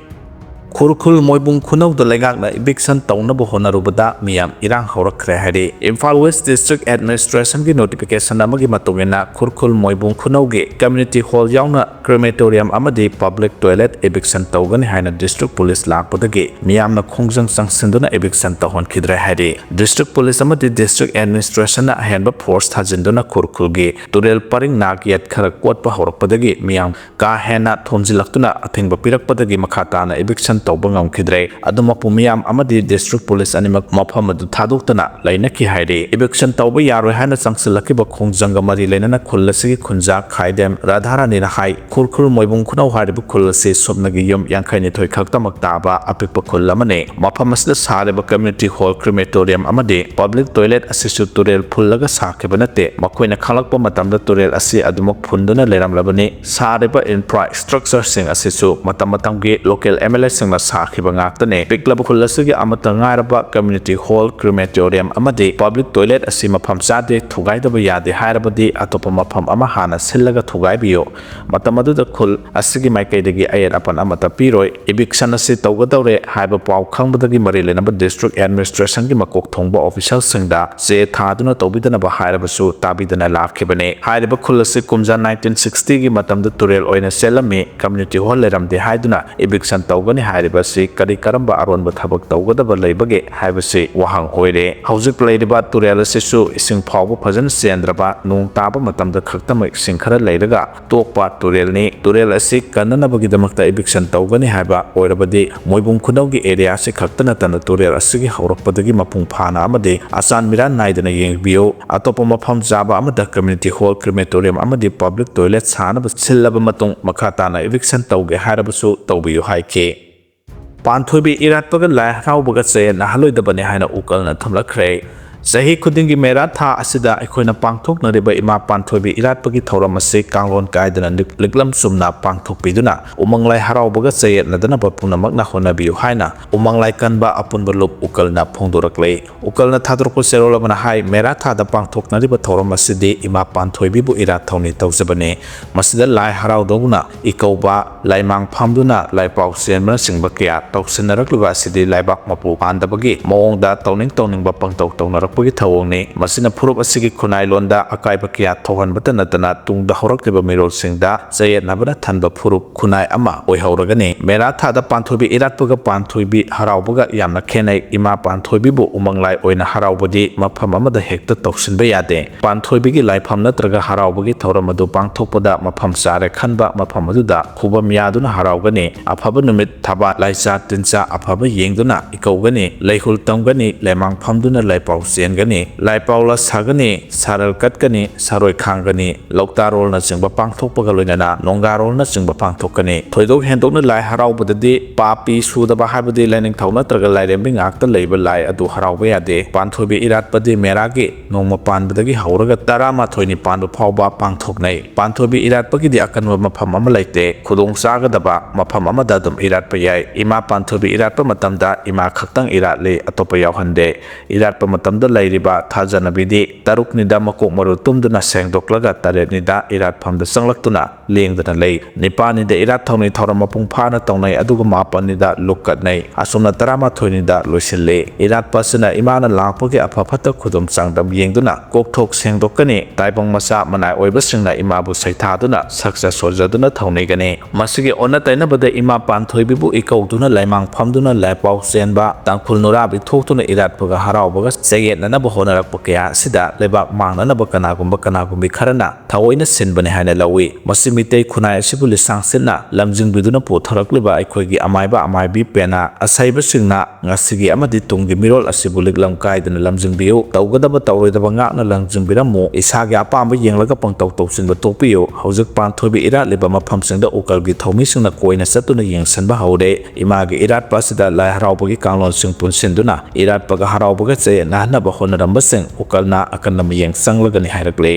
ꯈꯨꯔꯈꯨꯜ ꯃꯣꯏꯕꯨꯡ ꯈꯨꯅꯧꯗ ꯂꯩꯉꯥꯛꯅ eviction ꯇꯧꯅꯕ ꯍꯣꯠꯅꯔꯨꯕꯗ ꯃꯤꯌꯥꯝ ꯏꯔꯥꯡ ꯍꯧꯔꯛꯈ꯭ꯔꯦ ꯍꯥꯏꯔꯤ꯫ ꯏꯝꯐꯥꯜ West District Administration ꯒꯤ notification ꯑꯃꯒꯤ ꯃꯇꯨꯡ ꯏꯟꯅ ꯈꯨꯔꯈꯨꯜ ꯃꯣꯏꯕꯨꯡ ꯈꯨꯅꯧꯒꯤ community hall ꯌꯥꯎꯅ crematorium ꯑꯃꯗꯤ public toilet eviction ꯇꯧꯒꯅꯤ ꯍꯥꯏꯅ district police ꯂꯥꯛꯄꯗꯒꯤ ꯃꯤꯌꯥꯝꯅ ꯈꯣꯡꯖꯪ ꯆꯪꯁꯤꯟꯗꯨꯅ eviction ꯇꯧꯍꯟꯈꯤꯗ꯭ꯔꯦ ꯍꯥꯏꯔꯤ꯫ District police ꯑꯃꯗꯤ district administration ꯅ ꯑꯍꯦꯟꯕ force ꯊꯥꯖꯤꯟꯗꯨꯅ ꯈꯨꯔꯈꯨꯜꯒꯤ ꯇꯨꯔꯦꯜ ꯄꯔꯤꯡ ꯅꯥꯛ ꯌꯦꯠ ꯈꯔ ꯀꯣꯠꯄ ꯍꯧꯔꯛꯄꯗꯒꯤ ꯃꯤꯌꯥꯝ ꯀꯥ ꯍꯦꯟꯅ ꯊꯣꯝꯖꯤꯜꯂꯛꯇꯨꯅ ꯑꯊꯤꯡꯕ ꯄꯤꯔꯛꯄꯗꯒꯤ ꯃꯈꯥ ꯇꯥꯅ eviction ꯇꯧꯕ ꯉꯝꯈꯤꯗ꯭ꯔꯦ꯫ ꯑꯗꯨꯃꯛꯄꯨ ꯃꯤꯌꯥꯝ ꯑꯃꯗꯤ district police ꯑꯅꯤꯃꯛ ꯃꯐꯝ ꯑꯗꯨ ꯊꯥꯗꯣꯛꯇꯅ ꯂꯩꯅꯈꯤ ꯍꯥꯏꯔꯤ꯫ Eviction ꯇꯧꯕ ꯌꯥꯔꯣꯏ ꯍꯥꯏꯅ ꯆꯪꯁꯤꯜꯂꯛꯈꯤꯕ ꯈꯣꯡꯖꯪꯒ ꯃꯔꯤ ꯂꯩꯅꯅ ꯈꯨꯜ ꯑꯁꯤꯒꯤ ꯈꯨꯟꯖꯥ ꯈꯥꯏꯗꯦꯝ ꯔꯥꯙꯥꯔꯥꯅꯤꯅ ꯍꯥꯏ, ꯈꯨꯔꯈꯨꯜ ꯃꯣꯏꯕꯨꯡ ꯈꯨꯅꯧ ꯍꯥꯏꯔꯤꯕ ꯈꯨꯜ ꯑꯁꯤ ꯁꯨꯞꯅꯒꯤ ꯌꯨꯝ ꯌꯥꯡꯈꯩ ꯅꯤꯊꯣꯏ ꯈꯛꯇꯃꯛ ꯇꯥꯕ ꯑꯄꯤꯛꯄ ꯈꯨꯜ ꯑꯃꯅꯤ꯫ ꯃꯐꯝ ꯑꯁꯤꯗ ꯁꯥꯔꯤꯕ community hall, crematorium ꯑꯃꯗꯤ public toilet ꯑꯁꯤꯁꯨ ꯇꯨꯔꯦꯜ ꯐꯨꯜꯂꯒ ꯁꯥꯈꯤꯕ ꯅꯠꯇꯦ꯫ ꯃꯈꯣꯏꯅ ꯈꯪꯂꯛꯄ ꯃꯇꯝꯗ ꯇꯨꯔꯦꯜ ꯑꯁꯤ ꯑꯗꯨꯃꯛ ꯐꯨꯟꯗꯨꯅ ꯂꯩꯔꯝꯂꯕꯅꯤ꯫ ꯁꯥꯔꯤꯕ infrastructure ꯁꯤꯡ ꯑꯁꯤꯁꯨ ꯃꯇꯝ ꯃꯇꯝꯒꯤ local M L A ꯁꯤꯡꯅ ꯁꯥꯈꯤꯕ ꯉꯥꯛꯇꯅꯤ꯫ ꯄꯤꯛꯂꯕ ꯈꯨꯜ ꯑꯁꯤꯒꯤ ꯑꯃꯠꯇ ꯉꯥꯏꯔꯕ community hall, crematorium ꯑꯃꯗꯤ public toilet ꯑꯁꯤ ꯃꯐꯝ ꯆꯥꯗꯦ, ꯊꯨꯒꯥꯏꯗꯕ ꯌꯥꯗꯦ ꯍꯥꯏꯔꯕꯗꯤ ꯑꯇꯣꯞꯄ ꯃꯐꯝ ꯑꯃ ꯍꯥꯟꯅ ꯁꯤꯜꯂꯒ ꯊꯨꯒꯥꯏꯕꯤꯌꯨ꯫ ꯃꯇꯝ ꯑꯗꯨꯗ ꯈꯨꯜ ꯑꯁꯤꯒꯤ ꯃꯥꯏꯀꯩꯗꯒꯤ ꯑꯌꯦꯠ ꯑꯄꯟ ꯑꯃꯠꯇ ꯄꯤꯔꯣꯏ꯫ Eviction ꯑꯁꯤ ꯇꯧꯒꯗꯧꯔꯦ ꯍꯥꯏꯕ ꯄꯥꯎ ꯈꯪꯕꯗꯒꯤ ꯃꯔꯤ ꯂꯩꯅꯕ district administration ꯒꯤ ꯃꯀꯣꯛ ꯊꯣꯡꯕ official ꯁꯤꯡꯗ ꯆꯦ ꯊꯥꯗꯨꯅ ꯇꯧꯕꯤꯗꯅꯕ ꯍꯥꯏꯔꯕꯁꯨ ꯇꯥꯕꯤꯗꯅ ꯂꯥꯛꯈꯤꯕꯅꯤ꯫ ꯍꯥꯏꯔꯤꯕ ꯈꯨꯜ ꯑꯁꯤ ꯀꯨꯝꯖꯥ nineteen sixty ꯒꯤ ꯃꯇꯝꯗ ꯇꯨꯔꯦꯜ ꯑꯣꯏꯅ ꯆꯦꯜꯂꯝꯃꯤ꯫ Community hall ꯂꯩꯔꯝꯗꯦ ꯍꯥꯏꯗꯨꯅ eviction ꯇꯧꯒꯅꯤ ꯍꯥꯏꯔꯤꯕ ꯑꯁꯤ ꯀꯔꯤ ꯀꯔꯝꯕ ꯑꯔꯣꯟꯕ ꯊꯕꯛ ꯇꯧꯒꯗꯕ ꯂꯩꯕꯒꯦ ꯍꯥꯏꯕꯁꯤ ꯋꯥꯍꯪ ꯑꯣꯏꯔꯦ꯫ ꯍꯧꯖꯤꯛ ꯂꯩꯔꯤꯕ ꯇꯨꯔꯦꯜ ꯑꯁꯤꯁꯨ ꯏꯁꯤꯡ ꯐꯥꯎꯕ ꯐꯖꯅ ꯆꯦꯟꯗ꯭ꯔꯕ, ꯅꯣꯡ ꯇꯥꯕ ꯃꯇꯝꯗ ꯈꯛꯇꯃꯛ ꯏꯁꯤꯡ ꯈꯔ ꯂꯩꯔꯒ ꯇꯣꯛꯄ ꯇꯨꯔꯦꯜꯅꯤ꯫ ꯇꯨꯔꯦꯜ ꯑꯁꯤ ꯀꯟꯅꯅꯕꯒꯤꯗꯃꯛꯇ eviction ꯇꯧꯒꯅꯤ ꯍꯥꯏꯕ ꯑꯣꯏꯔꯕꯗꯤ ꯃꯣꯏꯕꯨꯡ ꯈꯨꯅꯧꯒꯤ area ꯑꯁꯤ ꯈꯛꯇ ꯅꯠꯇꯅ ꯇꯨꯔꯦꯜ ꯑꯁꯤꯒꯤ ꯍꯧꯔꯛꯄꯗꯒꯤ ꯃꯄꯨꯡ ꯐꯥꯅ ꯑꯃꯗꯤ ꯑꯆꯥꯟ ꯃꯤꯔꯥꯟ ꯅꯥꯏꯗꯅ ꯌꯦꯡꯕꯤꯌꯨ꯫ ꯑꯇꯣꯞꯄ ꯃꯐꯝ ꯆꯥꯕ ꯑꯃꯗ community hall, crematorium ꯑꯃꯗꯤ public toilet ꯁꯥꯅꯕ ꯁꯤꯜꯂꯕ ꯃꯇꯨꯡ ꯃꯈꯥ ꯇꯥꯅ eviction ꯇꯧꯒꯦ ꯍꯥꯏꯔꯕꯁꯨ ꯇꯧꯕꯤꯌꯨ ꯍꯥꯏꯈꯤ꯫ ꯄꯥꯟꯊꯣꯏꯕꯤ ꯏꯔꯥꯠꯄꯒ ꯂꯥꯏ ꯍꯔꯥꯎꯕꯒ ꯆꯌꯦꯠꯅꯍꯜꯂꯣꯏꯗꯕꯅꯤ ꯍꯥꯏꯅ ꯎꯀꯜꯅ ꯊꯝꯂꯛꯈ꯭ꯔꯦ꯫ ꯆꯍꯤ ꯈꯨꯗꯤꯡꯒꯤ ꯃꯦꯔꯥ ꯊꯥ ꯑꯁꯤꯗ ꯑꯩꯈꯣꯏꯅ ꯄꯥꯡꯊꯣꯛꯅꯔꯤꯕ ꯏꯃꯥ ꯄꯥꯟꯊꯣꯏꯕꯤ ꯏꯔꯥꯠꯄꯒꯤ ꯊꯧꯔꯝ ꯑꯁꯤ ꯀꯥꯡꯂꯣꯟ ꯀꯥꯏꯗꯅ ꯂꯤꯛ-, ꯂꯤꯛꯂꯝ ꯆꯨꯝꯅ ꯄꯥꯡꯊꯣꯛꯄꯤꯗꯨꯅ ꯎꯃꯪ ꯂꯥꯏ ꯍꯔꯥꯎꯕꯒ ꯆꯌꯦꯠꯅꯗꯅꯕ ꯄꯨꯝꯅꯃꯛꯅ ꯍꯣꯠꯅꯕꯤꯌꯨ ꯍꯥꯏꯅ ꯎꯃꯪ ꯂꯥꯏ ꯀꯟꯕ ꯑꯄꯨꯟꯕ ꯂꯨꯞ ꯎꯀꯜꯅ ꯐꯣꯡꯗꯣꯔꯛꯂꯦ꯫ ꯎꯀꯜꯅ ꯊꯥꯗꯣꯔꯛꯄ ꯆꯦꯔꯣꯜ ꯑꯃꯅ ꯍꯥꯏ, ꯃꯦꯔꯥ ꯊꯥꯗ ꯄꯥꯡꯊꯣꯛꯅꯔꯤꯕ ꯊꯧꯔꯝ ꯑꯁꯤꯗꯤ ꯏꯃꯥ ꯄꯥꯟꯊꯣꯏꯕꯤꯕꯨ ꯏꯔꯥꯠ ꯊꯧꯅꯤ ꯇꯧꯖꯕꯅꯤ꯫ ꯃꯁꯤꯗ ꯂꯥꯏ ꯍꯔꯥꯎꯗꯧꯅ ꯏꯀꯧꯕ, ꯂꯥꯏꯃꯥꯡ ꯐꯝꯗꯨꯅ ꯂꯥꯏꯄꯥꯎ ꯆꯦꯟꯕꯅꯆꯤꯡꯕ ꯀꯌꯥ ꯇꯧꯁꯤꯟꯅꯔꯛꯂꯤꯕ ꯑꯁꯤꯗꯤ ꯂꯩꯕꯥꯛ ꯃꯄꯨ ꯄꯥꯟꯗꯕꯒꯤ ꯃꯑꯣꯡꯗ ꯇꯧꯅꯤꯡ ꯇꯧꯅꯤꯡꯕ ꯄꯪꯇꯧ ꯇꯧꯅꯔꯛꯄꯒꯤ ꯊꯧꯑꯣꯡꯅꯤ꯫ ꯃꯁꯤꯅ ꯐꯨꯔꯨꯞ ꯑꯁꯤꯒꯤ ꯈꯨꯟꯅꯥꯏꯂꯣꯟꯗ ꯑꯀꯥꯏꯕ ꯀꯌꯥ ꯊꯣꯛꯍꯟꯕꯇ ꯅꯠꯇꯅ ꯇꯨꯡꯗ ꯍꯧꯔꯛꯂꯤꯕ ꯃꯤꯔꯣꯜꯁꯤꯡꯗ ꯆꯌꯦꯠꯅꯕꯅ ꯊꯟꯕ ꯐꯨꯔꯨꯞ ꯈꯨꯟꯅꯥꯏ ꯑꯃ ꯑꯣꯏꯍꯧꯔꯒꯅꯤ꯫ ꯃꯦꯔꯥ ꯊꯥꯗ ꯄꯥꯟꯊꯣꯏꯕꯤ ꯏꯔꯥꯠꯄꯒ ꯄꯥꯟꯊꯣꯏꯕꯤ ꯍꯔꯥꯎꯕꯒ ꯌꯥꯝꯅ ꯈꯦꯠꯅꯩ꯫ ꯏꯃꯥ ꯄꯥꯟꯊꯣꯏꯕꯤꯕꯨ ꯎꯃꯪ ꯂꯥꯏ ꯑꯣꯏꯅ ꯍꯔꯥꯎꯕꯗꯤ ꯃꯐꯝ ꯑꯃꯗ ꯍꯦꯛꯇ ꯇꯧꯁꯤꯟꯕ ꯌꯥꯗꯦ꯫ ꯄꯥꯟꯊꯣꯏꯕꯤꯒꯤ ꯂꯥꯏꯐꯝ ꯅꯠꯇ꯭ꯔꯒ ꯍꯔꯥꯎꯕꯒꯤ ꯊꯧꯔꯝ ꯑꯗꯨ ꯄꯥꯡꯊꯣꯛꯄꯗ ꯃꯐꯝ ꯆꯥꯔꯦ ꯈꯟꯕ ꯃꯐꯝ ꯑꯗꯨꯗ ꯈꯨꯕꯝ ꯌꯥꯗꯨꯅ ꯍꯔꯥꯎꯒꯅꯤ꯫ ꯑꯐꯕ ꯅꯨꯃꯤꯠ, ꯊꯕꯥ ꯂꯥꯏꯆꯥ ꯇꯤꯟꯆꯥ ꯑꯐꯕ ꯌꯦꯡꯗꯨꯅ ꯏꯀꯧꯒꯅꯤ, ꯂꯩꯍꯨꯜ ꯇꯝꯒꯅꯤ, ꯂꯩꯃꯥꯡ ꯐꯝꯗꯨꯅ ꯂꯥꯏꯄꯥꯎ ꯆꯦꯟꯒꯅꯤ, ꯂꯥꯏꯄꯥꯎꯂ ꯁꯥꯒꯅꯤ, ꯁꯥꯔꯜ ꯀꯠꯀꯅꯤ, ꯁꯥꯔꯣꯏ ꯈꯥꯡꯒꯅꯤ, ꯂꯧꯇꯥꯔꯣꯜꯅꯆꯤꯡꯕ ꯄꯥꯡꯊꯣꯛꯄꯒ ꯂꯣꯏꯅꯅ ꯅꯣꯡꯒꯥꯔꯣꯜꯅꯆꯤꯡꯕ ꯄꯥꯡꯊꯣꯛꯀꯅꯤ꯫ ꯊꯣꯏꯗꯣꯛ ꯍꯦꯟꯗꯣꯛꯅ ꯂꯥꯏ ꯍꯔꯥꯎꯕꯗꯗꯤ ꯄꯥꯄꯤ ꯁꯨꯗꯕ ꯍꯥꯏꯕꯗꯤ ꯂꯥꯏꯅꯤꯡꯊꯧ ꯅꯠꯇ꯭ꯔꯒ ꯂꯥꯏꯔꯦꯝꯕꯤ ꯉꯥꯛꯇ ꯂꯩꯕ ꯂꯥꯏ ꯑꯗꯨ ꯍꯔꯥꯎꯕ ꯌꯥꯗꯦ꯫ ꯄꯥꯟꯊꯣꯏꯕꯤ ꯏꯔꯥꯠꯄꯗꯤ ꯃꯦꯔꯥꯒꯤ ꯅꯣꯡꯃ ꯄꯥꯟꯕꯗꯒꯤ ꯍꯧꯔꯒ ꯇꯔꯥꯃꯥꯊꯣꯏꯅꯤ ꯄꯥꯟꯕ ꯐꯥꯎꯕ ꯄꯥꯡꯊꯣꯛꯅꯩ꯫ ꯄꯥꯟꯊꯣꯏꯕꯤ ꯏꯔꯥꯠꯄꯒꯤꯗꯤ ꯑꯀꯟꯕ ꯃꯐꯝ ꯑꯃ ꯂꯩꯇꯦ꯫ ꯈꯨꯗꯣꯡ ꯆꯥꯒꯗꯕ ꯃꯐꯝ ꯑꯃꯗ ꯑꯗꯨꯝ ꯏꯔꯥꯠꯄ ꯌꯥꯏ꯫ ꯏꯃꯥ ꯄꯥꯟꯊꯣꯏꯕꯤ ꯏꯔꯥꯠꯄ ꯃꯇꯝꯗ ꯏꯃꯥ ꯈꯛꯇꯪ ꯏꯔꯥꯠꯂꯤ, ꯑꯇꯣꯞꯄ ꯌꯥꯎꯍꯟꯗꯦ꯫ ꯏꯔꯥꯠꯄ ꯃꯇꯝꯗ ꯂꯩꯔꯤꯕ ꯊꯥꯖꯅꯕꯤꯗꯤ ꯇꯔꯨꯛꯅꯤꯗ ꯃꯀꯣꯛ ꯃꯔꯨ ꯇꯨꯝꯗꯨꯅ ꯁꯦꯡꯗꯣꯛꯂꯒ ꯇꯔꯦꯠꯅꯤꯗ ꯏꯔꯥꯠꯐꯝꯗ ꯆꯪꯂꯛꯇꯨꯅ ꯂꯦꯡꯗꯅ ꯂꯩ꯫ ꯅꯤꯄꯥꯜꯅꯤꯗ ꯏꯔꯥꯠ ꯊꯧꯅꯤ ꯊꯧꯔꯝ ꯃꯄꯨꯡ ꯐꯥꯅ ꯇꯧꯅꯩ, ꯑꯗꯨꯒ ꯃꯥꯄꯜꯅꯤꯗ ꯂꯨꯛ ꯀꯠꯅꯩ꯫ ꯑꯁꯨꯝꯅ ꯇꯔꯥꯃꯥꯊꯣꯏꯅꯤꯗ ꯂꯣꯏꯁꯤꯜꯂꯤ꯫ ꯏꯔꯥꯠꯄ ꯑꯁꯤꯅ ꯏꯃꯥꯅ ꯂꯥꯛꯄꯒꯤ ꯑꯐ ꯐꯠꯇ ꯈꯨꯗꯣꯡ ꯆꯥꯡꯗꯝ ꯌꯦꯡꯗꯨꯅ ꯀꯣꯛꯊꯣꯛ ꯁꯦꯡꯗꯣꯛꯀꯅꯤ꯫ ꯇꯥꯏꯕꯪ ꯃꯆꯥ ꯃꯅꯥꯏ ꯑꯣꯏꯕꯁꯤꯡꯅ ꯏꯃꯥꯕꯨ ꯁꯩꯊꯥꯗꯨꯅ ꯁꯛꯆ ꯁꯣꯟꯖꯗꯨꯅ ꯊꯧꯅꯤꯒꯅꯤ꯫ ꯃꯁꯤꯒꯤ ꯑꯣꯟꯅ ꯇꯩꯅꯕꯗ ꯏꯃꯥ ꯄꯥꯟꯊꯣꯏꯕꯤꯕꯨ ꯏꯀꯧꯗꯨꯅ ꯂꯩꯃꯥꯡ ꯐꯝꯗꯨꯅ ꯂꯥꯏꯄꯥꯎ ꯆꯦꯟꯕ, ꯇꯥꯡꯈꯨꯜ ꯅꯨꯔꯥꯕꯤ ꯊꯣꯛꯇꯨꯅ ꯏꯔꯥꯠꯄꯒ ꯍꯔꯥꯎꯕꯒ ꯆꯌꯦꯠꯅꯅꯕ ꯍꯣꯠꯅꯔꯛꯄ ꯀꯌꯥ ꯑꯁꯤꯗ ꯂꯩꯕꯥꯛ ꯃꯥꯡꯅꯅꯕ ꯀꯅꯥꯒꯨꯝꯕ ꯀꯅꯥꯒꯨꯝꯕꯤ ꯈꯔꯅ ꯊꯑꯣꯏꯅ ꯁꯤꯟꯕꯅꯤ ꯍꯥꯏꯅ ꯂꯧꯏ꯫ ꯃꯁꯤ ꯃꯤꯇꯩ ꯈꯨꯟꯅꯥꯏ ꯑꯁꯤꯕꯨ ꯂꯤꯁꯥꯡ ꯁꯤꯠꯅ ꯂꯝꯖꯤꯡꯕꯤꯗꯨꯅ ꯄꯨꯊꯣꯔꯛꯂꯤꯕ ꯑꯩꯈꯣꯏꯒꯤ ꯑꯃꯥꯏꯕ ꯑꯃꯥꯏꯕꯤ ꯄꯦꯅꯥ ꯑꯁꯩꯕꯁꯤꯡꯅ ꯉꯁꯤꯒꯤ ꯑꯃꯗꯤ ꯇꯨꯡꯒꯤ ꯃꯤꯔꯣꯜ ꯑꯁꯤꯕꯨ ꯂꯤꯛꯂꯝ ꯀꯥꯏꯗꯅ ꯂꯝꯖꯤꯡꯕꯤꯌꯨ꯫ ꯇꯧꯒꯗꯕ ꯇꯧꯔꯣꯏꯗꯕ ꯉꯥꯛꯅ ꯂꯝꯖꯤꯡꯕꯤꯔꯝꯃꯨ꯫ ꯏꯁꯥꯒꯤ ꯑꯄꯥꯝꯕ ꯌꯦꯡꯂꯒ ꯄꯪꯇꯧ ꯇꯧꯁꯤꯟꯕ ꯇꯣꯛꯄꯤꯌꯨ꯫ ꯍꯧꯖꯤꯛ ꯄꯥꯟꯊꯣꯏꯕꯤ ꯏꯔꯥꯠꯂꯤꯕ ꯃꯐꯝꯁꯤꯡꯗ ꯎꯀꯜꯒꯤ ꯊꯧꯃꯤꯁꯤꯡꯅ ꯀꯣꯏꯅ ꯆꯠꯇꯨꯅ ꯌꯦꯡꯁꯤꯟꯕ ꯍꯧꯔꯦ꯫ ꯏꯃꯥꯒꯤ ꯏꯔꯥꯠꯄ ꯑꯁꯤꯗ ꯂꯥꯏ ꯍꯔꯥꯎꯕꯒꯤ ꯀꯥꯡꯂꯣꯟꯁꯤꯡ ꯄꯨꯟꯁꯤꯟꯗꯨꯅ ꯏꯔꯥꯠꯄꯒ ꯍꯔꯥꯎꯕꯒ ꯆꯌꯦꯠꯅꯍꯟꯅꯕ ꯍꯣꯠꯅꯔꯝꯕꯁꯤꯡ ꯋꯥꯈꯜꯅ ꯑꯀꯟꯕ ꯃꯤꯠꯌꯦꯡ ꯆꯪꯂꯒꯅꯤ ꯍꯥꯏꯔꯛꯂꯤ꯫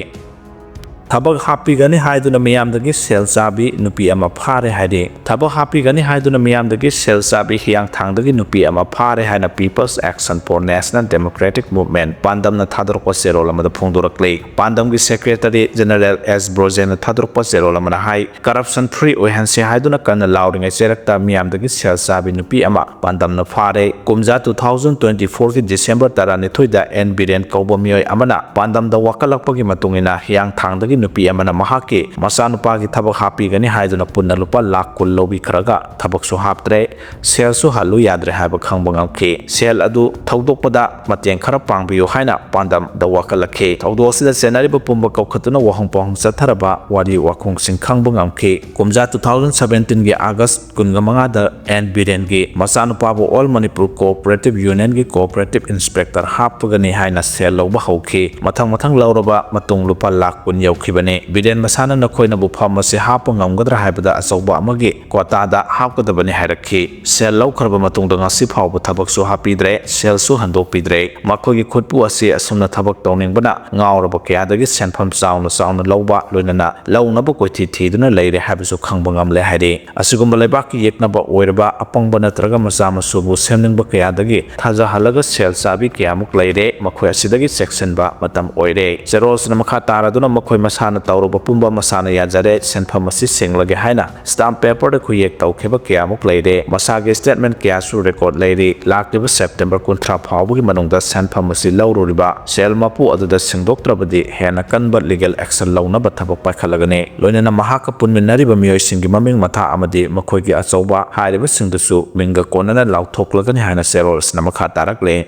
ꯊꯕꯛ ꯍꯥꯞꯄꯤꯒꯅꯤ ꯍꯥꯏꯗꯨꯅ ꯃꯤꯌꯥꯝꯗꯒꯤ ꯁꯦꯜ ꯆꯥꯕꯤ ꯅꯨꯄꯤ ꯑꯃ ꯐꯥꯔꯦ ꯍꯥꯏꯔꯤ꯫ ꯊꯕꯛ ꯍꯥꯞꯄꯤꯒꯅꯤ ꯍꯥꯏꯗꯨꯅ ꯃꯤꯌꯥꯝꯗꯒꯤ ꯁꯦꯜ ꯆꯥꯕꯤ ꯍꯤꯌꯥꯡꯊꯥꯡꯗꯒꯤ ꯅꯨꯄꯤ ꯑꯃ ꯐꯥꯔꯦ ꯍꯥꯏꯅ People's Action for National Democratic Movement, ꯄꯥꯟꯗꯝꯅ ꯊꯥꯗꯣꯔꯛꯄ ꯆꯦꯔꯣꯜ ꯑꯃꯗ ꯐꯣꯡꯗꯣꯔꯛꯂꯤ꯫ ꯄꯥꯟꯗꯝꯒꯤ Secretary General S ꯕ꯭ꯔꯣꯖꯦꯟꯅ ꯊꯥꯗꯣꯔꯛꯄ ꯆꯦꯔꯣꯜ ꯑꯃꯅ ꯍꯥꯏ, corruption free ꯑꯣꯏꯍꯟꯁꯤ ꯍꯥꯏꯗꯨꯅ ꯀꯟꯅ ꯂꯥꯎꯔꯤꯉꯩ ꯆꯩꯔꯛꯇ ꯃꯤꯌꯥꯝꯗꯒꯤ ꯁꯦꯜ ꯆꯥꯕꯤ ꯅꯨꯄꯤ ꯑꯃ ꯄꯥꯟꯗꯝꯅ ꯐꯥꯔꯦ꯫ ꯀꯨꯝꯖꯥ two thousand twenty four ꯒꯤ December ꯇꯔꯥꯅꯤꯊꯣꯏꯗ N ꯕꯤꯔꯦꯟ ꯀꯧꯕ ꯃꯤꯑꯣꯏ ꯑꯃꯅ ꯄꯥꯟꯗꯝꯗ ꯋꯥꯀꯠꯂꯛꯄꯒꯤ ꯃꯇꯨꯡ ꯏꯟꯅ, ꯍꯤꯌꯥꯡꯊꯥꯡꯗꯒꯤ ꯅꯨꯄꯤ ꯑꯃꯅ ꯃꯍꯥꯛꯀꯤ ꯃꯆꯥꯅꯨꯄꯥꯒꯤ ꯊꯕꯛ ꯍꯥꯞꯄꯤꯒꯅꯤ ꯍꯥꯏꯗꯨꯅ ꯄꯨꯟꯅ ꯂꯨꯄꯥ ꯂꯥꯈ ꯀꯨꯟ ꯂꯧꯕꯤꯈ꯭ꯔꯒ ꯊꯕꯛꯁꯨ ꯍꯥꯞꯇ꯭ꯔꯦ, ꯁꯦꯜꯁꯨ ꯍꯜꯂꯨ ꯌꯥꯗ꯭ꯔꯦ ꯍꯥꯏꯕ ꯈꯪꯕ ꯉꯝꯈꯤ꯫ ꯁꯦꯜ ꯑꯗꯨ ꯊꯧꯗꯣꯛꯄꯗ ꯃꯇꯦꯡ ꯈꯔ ꯄꯥꯡꯕꯤꯌꯨ ꯍꯥꯏꯅ ꯄꯥꯟꯗꯝꯗ ꯋꯥꯀꯠꯂꯛꯈꯤ꯫ ꯊꯧꯗꯣꯛ ꯑꯁꯤꯗ ꯆꯦꯟꯅꯔꯤꯕ ꯄꯨꯝꯕ ꯀꯧꯈꯠꯇꯨꯅ ꯋꯥꯍꯪ ꯄꯥꯎꯍꯪ ꯆꯠꯊꯔꯕ ꯋꯥꯔꯤ ꯋꯥꯈꯣꯡꯁꯤꯡ ꯈꯪꯕ ꯉꯝꯈꯤ꯫ ꯀꯨꯝꯖꯥ two thousand seventeen ꯒꯤ August ꯀꯨꯟꯃꯉꯥꯗ N ꯕꯤꯔꯦꯟꯒꯤ ꯃꯆꯥꯅꯨꯄꯥꯕꯨ All Manipur Cooperative Union ꯒꯤ Cooperative Inspector ꯍꯥꯞꯄꯒꯅꯤ ꯍꯥꯏꯅ ꯁꯦꯜ ꯂꯧꯕ ꯍꯧꯈꯤ꯫ ꯃꯊꯪ ꯃꯊꯪ ꯂꯧꯔꯕ ꯃꯇꯨꯡ ꯂꯨꯄꯥ ꯂꯥꯈ ꯀꯨꯟ ꯌꯧꯈꯤꯕꯅꯤ꯫ ꯕꯤꯔꯦꯟ ꯃꯁꯥꯅ ꯅꯈꯣꯏꯅꯕꯨ ꯐꯝ ꯑꯁꯤ ꯍꯥꯞꯄ ꯉꯝꯒꯗ꯭ꯔꯥ ꯍꯥꯏꯕꯗ ꯑꯆꯧꯕ ꯑꯃꯒꯤ quota ꯗ ꯍꯥꯞꯀꯗꯕꯅꯤ ꯍꯥꯏꯔꯛꯈꯤ꯫ ꯁꯦꯜ ꯂꯧꯈ꯭ꯔꯕ ꯃꯇꯨꯡꯗ ꯉꯁꯤ ꯐꯥꯎꯕ ꯊꯕꯛꯁꯨ ꯍꯥꯞꯄꯤꯗ꯭ꯔꯦ, ꯁꯦꯜꯁꯨ ꯍꯟꯗꯣꯛꯄꯤꯗ꯭ꯔꯦ꯫ ꯃꯈꯣꯏꯒꯤ ꯈꯨꯠꯄꯨ ꯑꯁꯤ ꯑꯁꯨꯝꯅ ꯊꯕꯛ ꯇꯧꯅꯤꯡꯕꯅ ꯉꯥꯎꯔꯕ ꯀꯌꯥꯗꯒꯤ ꯁꯦꯟꯐꯝ ꯆꯥꯎꯅ ꯆꯥꯎꯅ ꯂꯧꯕ, ꯂꯣꯏꯅꯅ ꯂꯧꯅꯕ ꯀꯣꯏꯊꯤ ꯊꯤꯗꯨꯅ ꯂꯩꯔꯦ ꯍꯥꯏꯕꯁꯨ ꯈꯪꯕ ꯉꯝꯂꯦ ꯍꯥꯏꯔꯤ꯫ ꯑꯁꯤꯒꯨꯝꯕ ꯂꯩꯕꯥꯛꯀꯤ ꯌꯦꯛꯅꯕ ꯑꯣꯏꯔꯕ ꯑꯄꯪꯕ ꯅꯠꯇ꯭ꯔꯒ ꯃꯆꯥ ꯃꯁꯨꯕꯨ ꯁꯦꯝꯅꯤꯡꯕ ꯀꯌꯥꯗꯒꯤ ꯊꯥꯖꯍꯜꯂꯒ ꯁꯦꯜ ꯆꯥꯕꯤ ꯀꯌꯥꯃꯨꯛ ꯂꯩꯔꯦ꯫ ꯃꯈꯣꯏ ꯑꯁꯤꯗꯒꯤ ꯆꯦꯛꯁꯤꯟꯕ ꯃꯇꯝ ꯑꯣꯏꯔꯦ꯫ ꯆꯦꯔꯣꯜꯁꯤꯅ ꯃꯈꯥ ꯇꯥꯔꯗꯨꯅ ꯃꯈꯣꯏ ꯃꯁꯥꯅ ꯇꯧꯔꯨꯕ ꯄꯨꯝꯕ ꯃꯁꯥꯅ ꯌꯥꯖꯔꯦ, ꯁꯦꯟꯐꯝ ꯑꯁꯤ ꯁꯦꯡꯂꯒꯦ ꯍꯥꯏꯅ stamp paper ꯗ ꯈꯨꯌꯦꯛ ꯇꯧꯈꯤꯕ ꯀꯌꯥꯃꯨꯛ ꯂꯩꯔꯦ꯫ ꯃꯁꯥꯒꯤ statement ꯀꯌꯥꯁꯨ record ꯂꯩꯔꯤ꯫ ꯂꯥꯛꯂꯤꯕ September ꯀꯨꯟꯊ꯭ꯔꯥ ꯐꯥꯎꯕꯒꯤ ꯃꯅꯨꯡꯗ ꯁꯦꯟꯐꯝ ꯑꯁꯤ ꯂꯧꯔꯨꯔꯤꯕ ꯁꯦꯜ ꯃꯄꯨ ꯑꯗꯨꯗ ꯁꯦꯡꯗꯣꯛꯇ꯭ꯔꯕꯗꯤ ꯍꯦꯟꯅ ꯀꯟꯕ legal action ꯂꯧꯅꯕ ꯊꯕꯛ ꯄꯥꯏꯈꯠꯂꯒꯅꯤ꯫ ꯂꯣꯏꯅꯅ ꯃꯍꯥꯛꯀ ꯄꯨꯟꯃꯤꯟꯅꯔꯤꯕ ꯃꯤꯑꯣꯏꯁꯤꯡꯒꯤ ꯃꯃꯤꯡ ꯃꯊꯥ ꯑꯃꯗꯤ ꯃꯈꯣꯏꯒꯤ ꯑꯆꯧꯕ ꯍꯥꯏꯔꯤꯕꯁꯤꯡꯗꯨꯁꯨ ꯃꯤꯡꯒ ꯀꯣꯟꯅꯅ ꯂꯥꯎꯊꯣꯛꯂꯒꯅꯤ ꯍꯥꯏꯅ ꯆꯦꯔꯣꯜ ꯑꯁꯤꯅ ꯃꯈꯥ ꯇꯥꯔꯛꯂꯤ꯫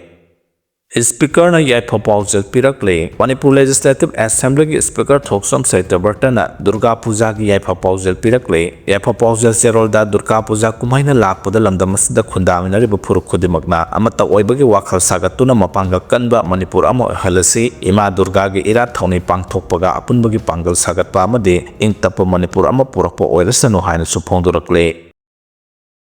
Speaker ꯅ ꯌꯥꯏꯐ ꯄꯥꯎꯖꯦꯜ ꯄꯤꯔꯛꯂꯦ꯫ ꯃꯅꯤꯄꯨꯔ Legislative Assembly ꯒꯤ Speaker ꯊꯣꯛꯆꯣꯝ ꯁꯇ꯭ꯌꯕ꯭ꯔꯇꯅ ꯗꯨꯔꯒꯥ ꯄꯨꯖꯥꯒꯤ ꯌꯥꯏꯐ ꯄꯥꯎꯖꯦꯜ ꯄꯤꯔꯛꯂꯦ꯫ ꯌꯥꯏꯐ ꯄꯥꯎꯖꯦꯜ ꯆꯦꯔꯣꯜꯗ ꯗꯨꯔꯒꯥ ꯄꯨꯖꯥ ꯀꯨꯝꯍꯩꯅ ꯂꯥꯛꯄꯗ ꯂꯝꯗꯝ ꯑꯁꯤꯗ ꯈꯨꯟꯗꯥꯃꯤꯟꯅꯔꯤꯕ ꯐꯨꯔꯨꯞ ꯈꯨꯗꯤꯡꯃꯛꯅ ꯑꯃꯠꯇ ꯑꯣꯏꯕꯒꯤ ꯋꯥꯈꯜ ꯁꯥꯒꯠꯇꯨꯅ ꯃꯄꯥꯡꯒꯜ ꯀꯟꯕ ꯃꯅꯤꯄꯨꯔ ꯑꯃ ꯑꯣꯏꯍꯜꯂꯁꯤ꯫ ꯏꯃꯥ ꯗꯨꯔꯒꯥꯒꯤ ꯏꯔꯥꯠ ꯊꯧꯅꯤ ꯄꯥꯡꯊꯣꯛꯄꯒ ꯑꯄꯨꯟꯕꯒꯤ ꯄꯥꯡꯒꯜ ꯁꯥꯒꯠꯄ ꯑꯃꯗꯤ ꯏꯪ ꯇꯞꯄ ꯃꯅꯤꯄꯨꯔ ꯑꯃ ꯄꯨꯔꯛꯄ ꯑꯣꯏꯔꯁꯅꯨ ꯍꯥꯏꯅꯁꯨ ꯐꯣꯡꯗꯣꯔꯛꯂꯦ꯫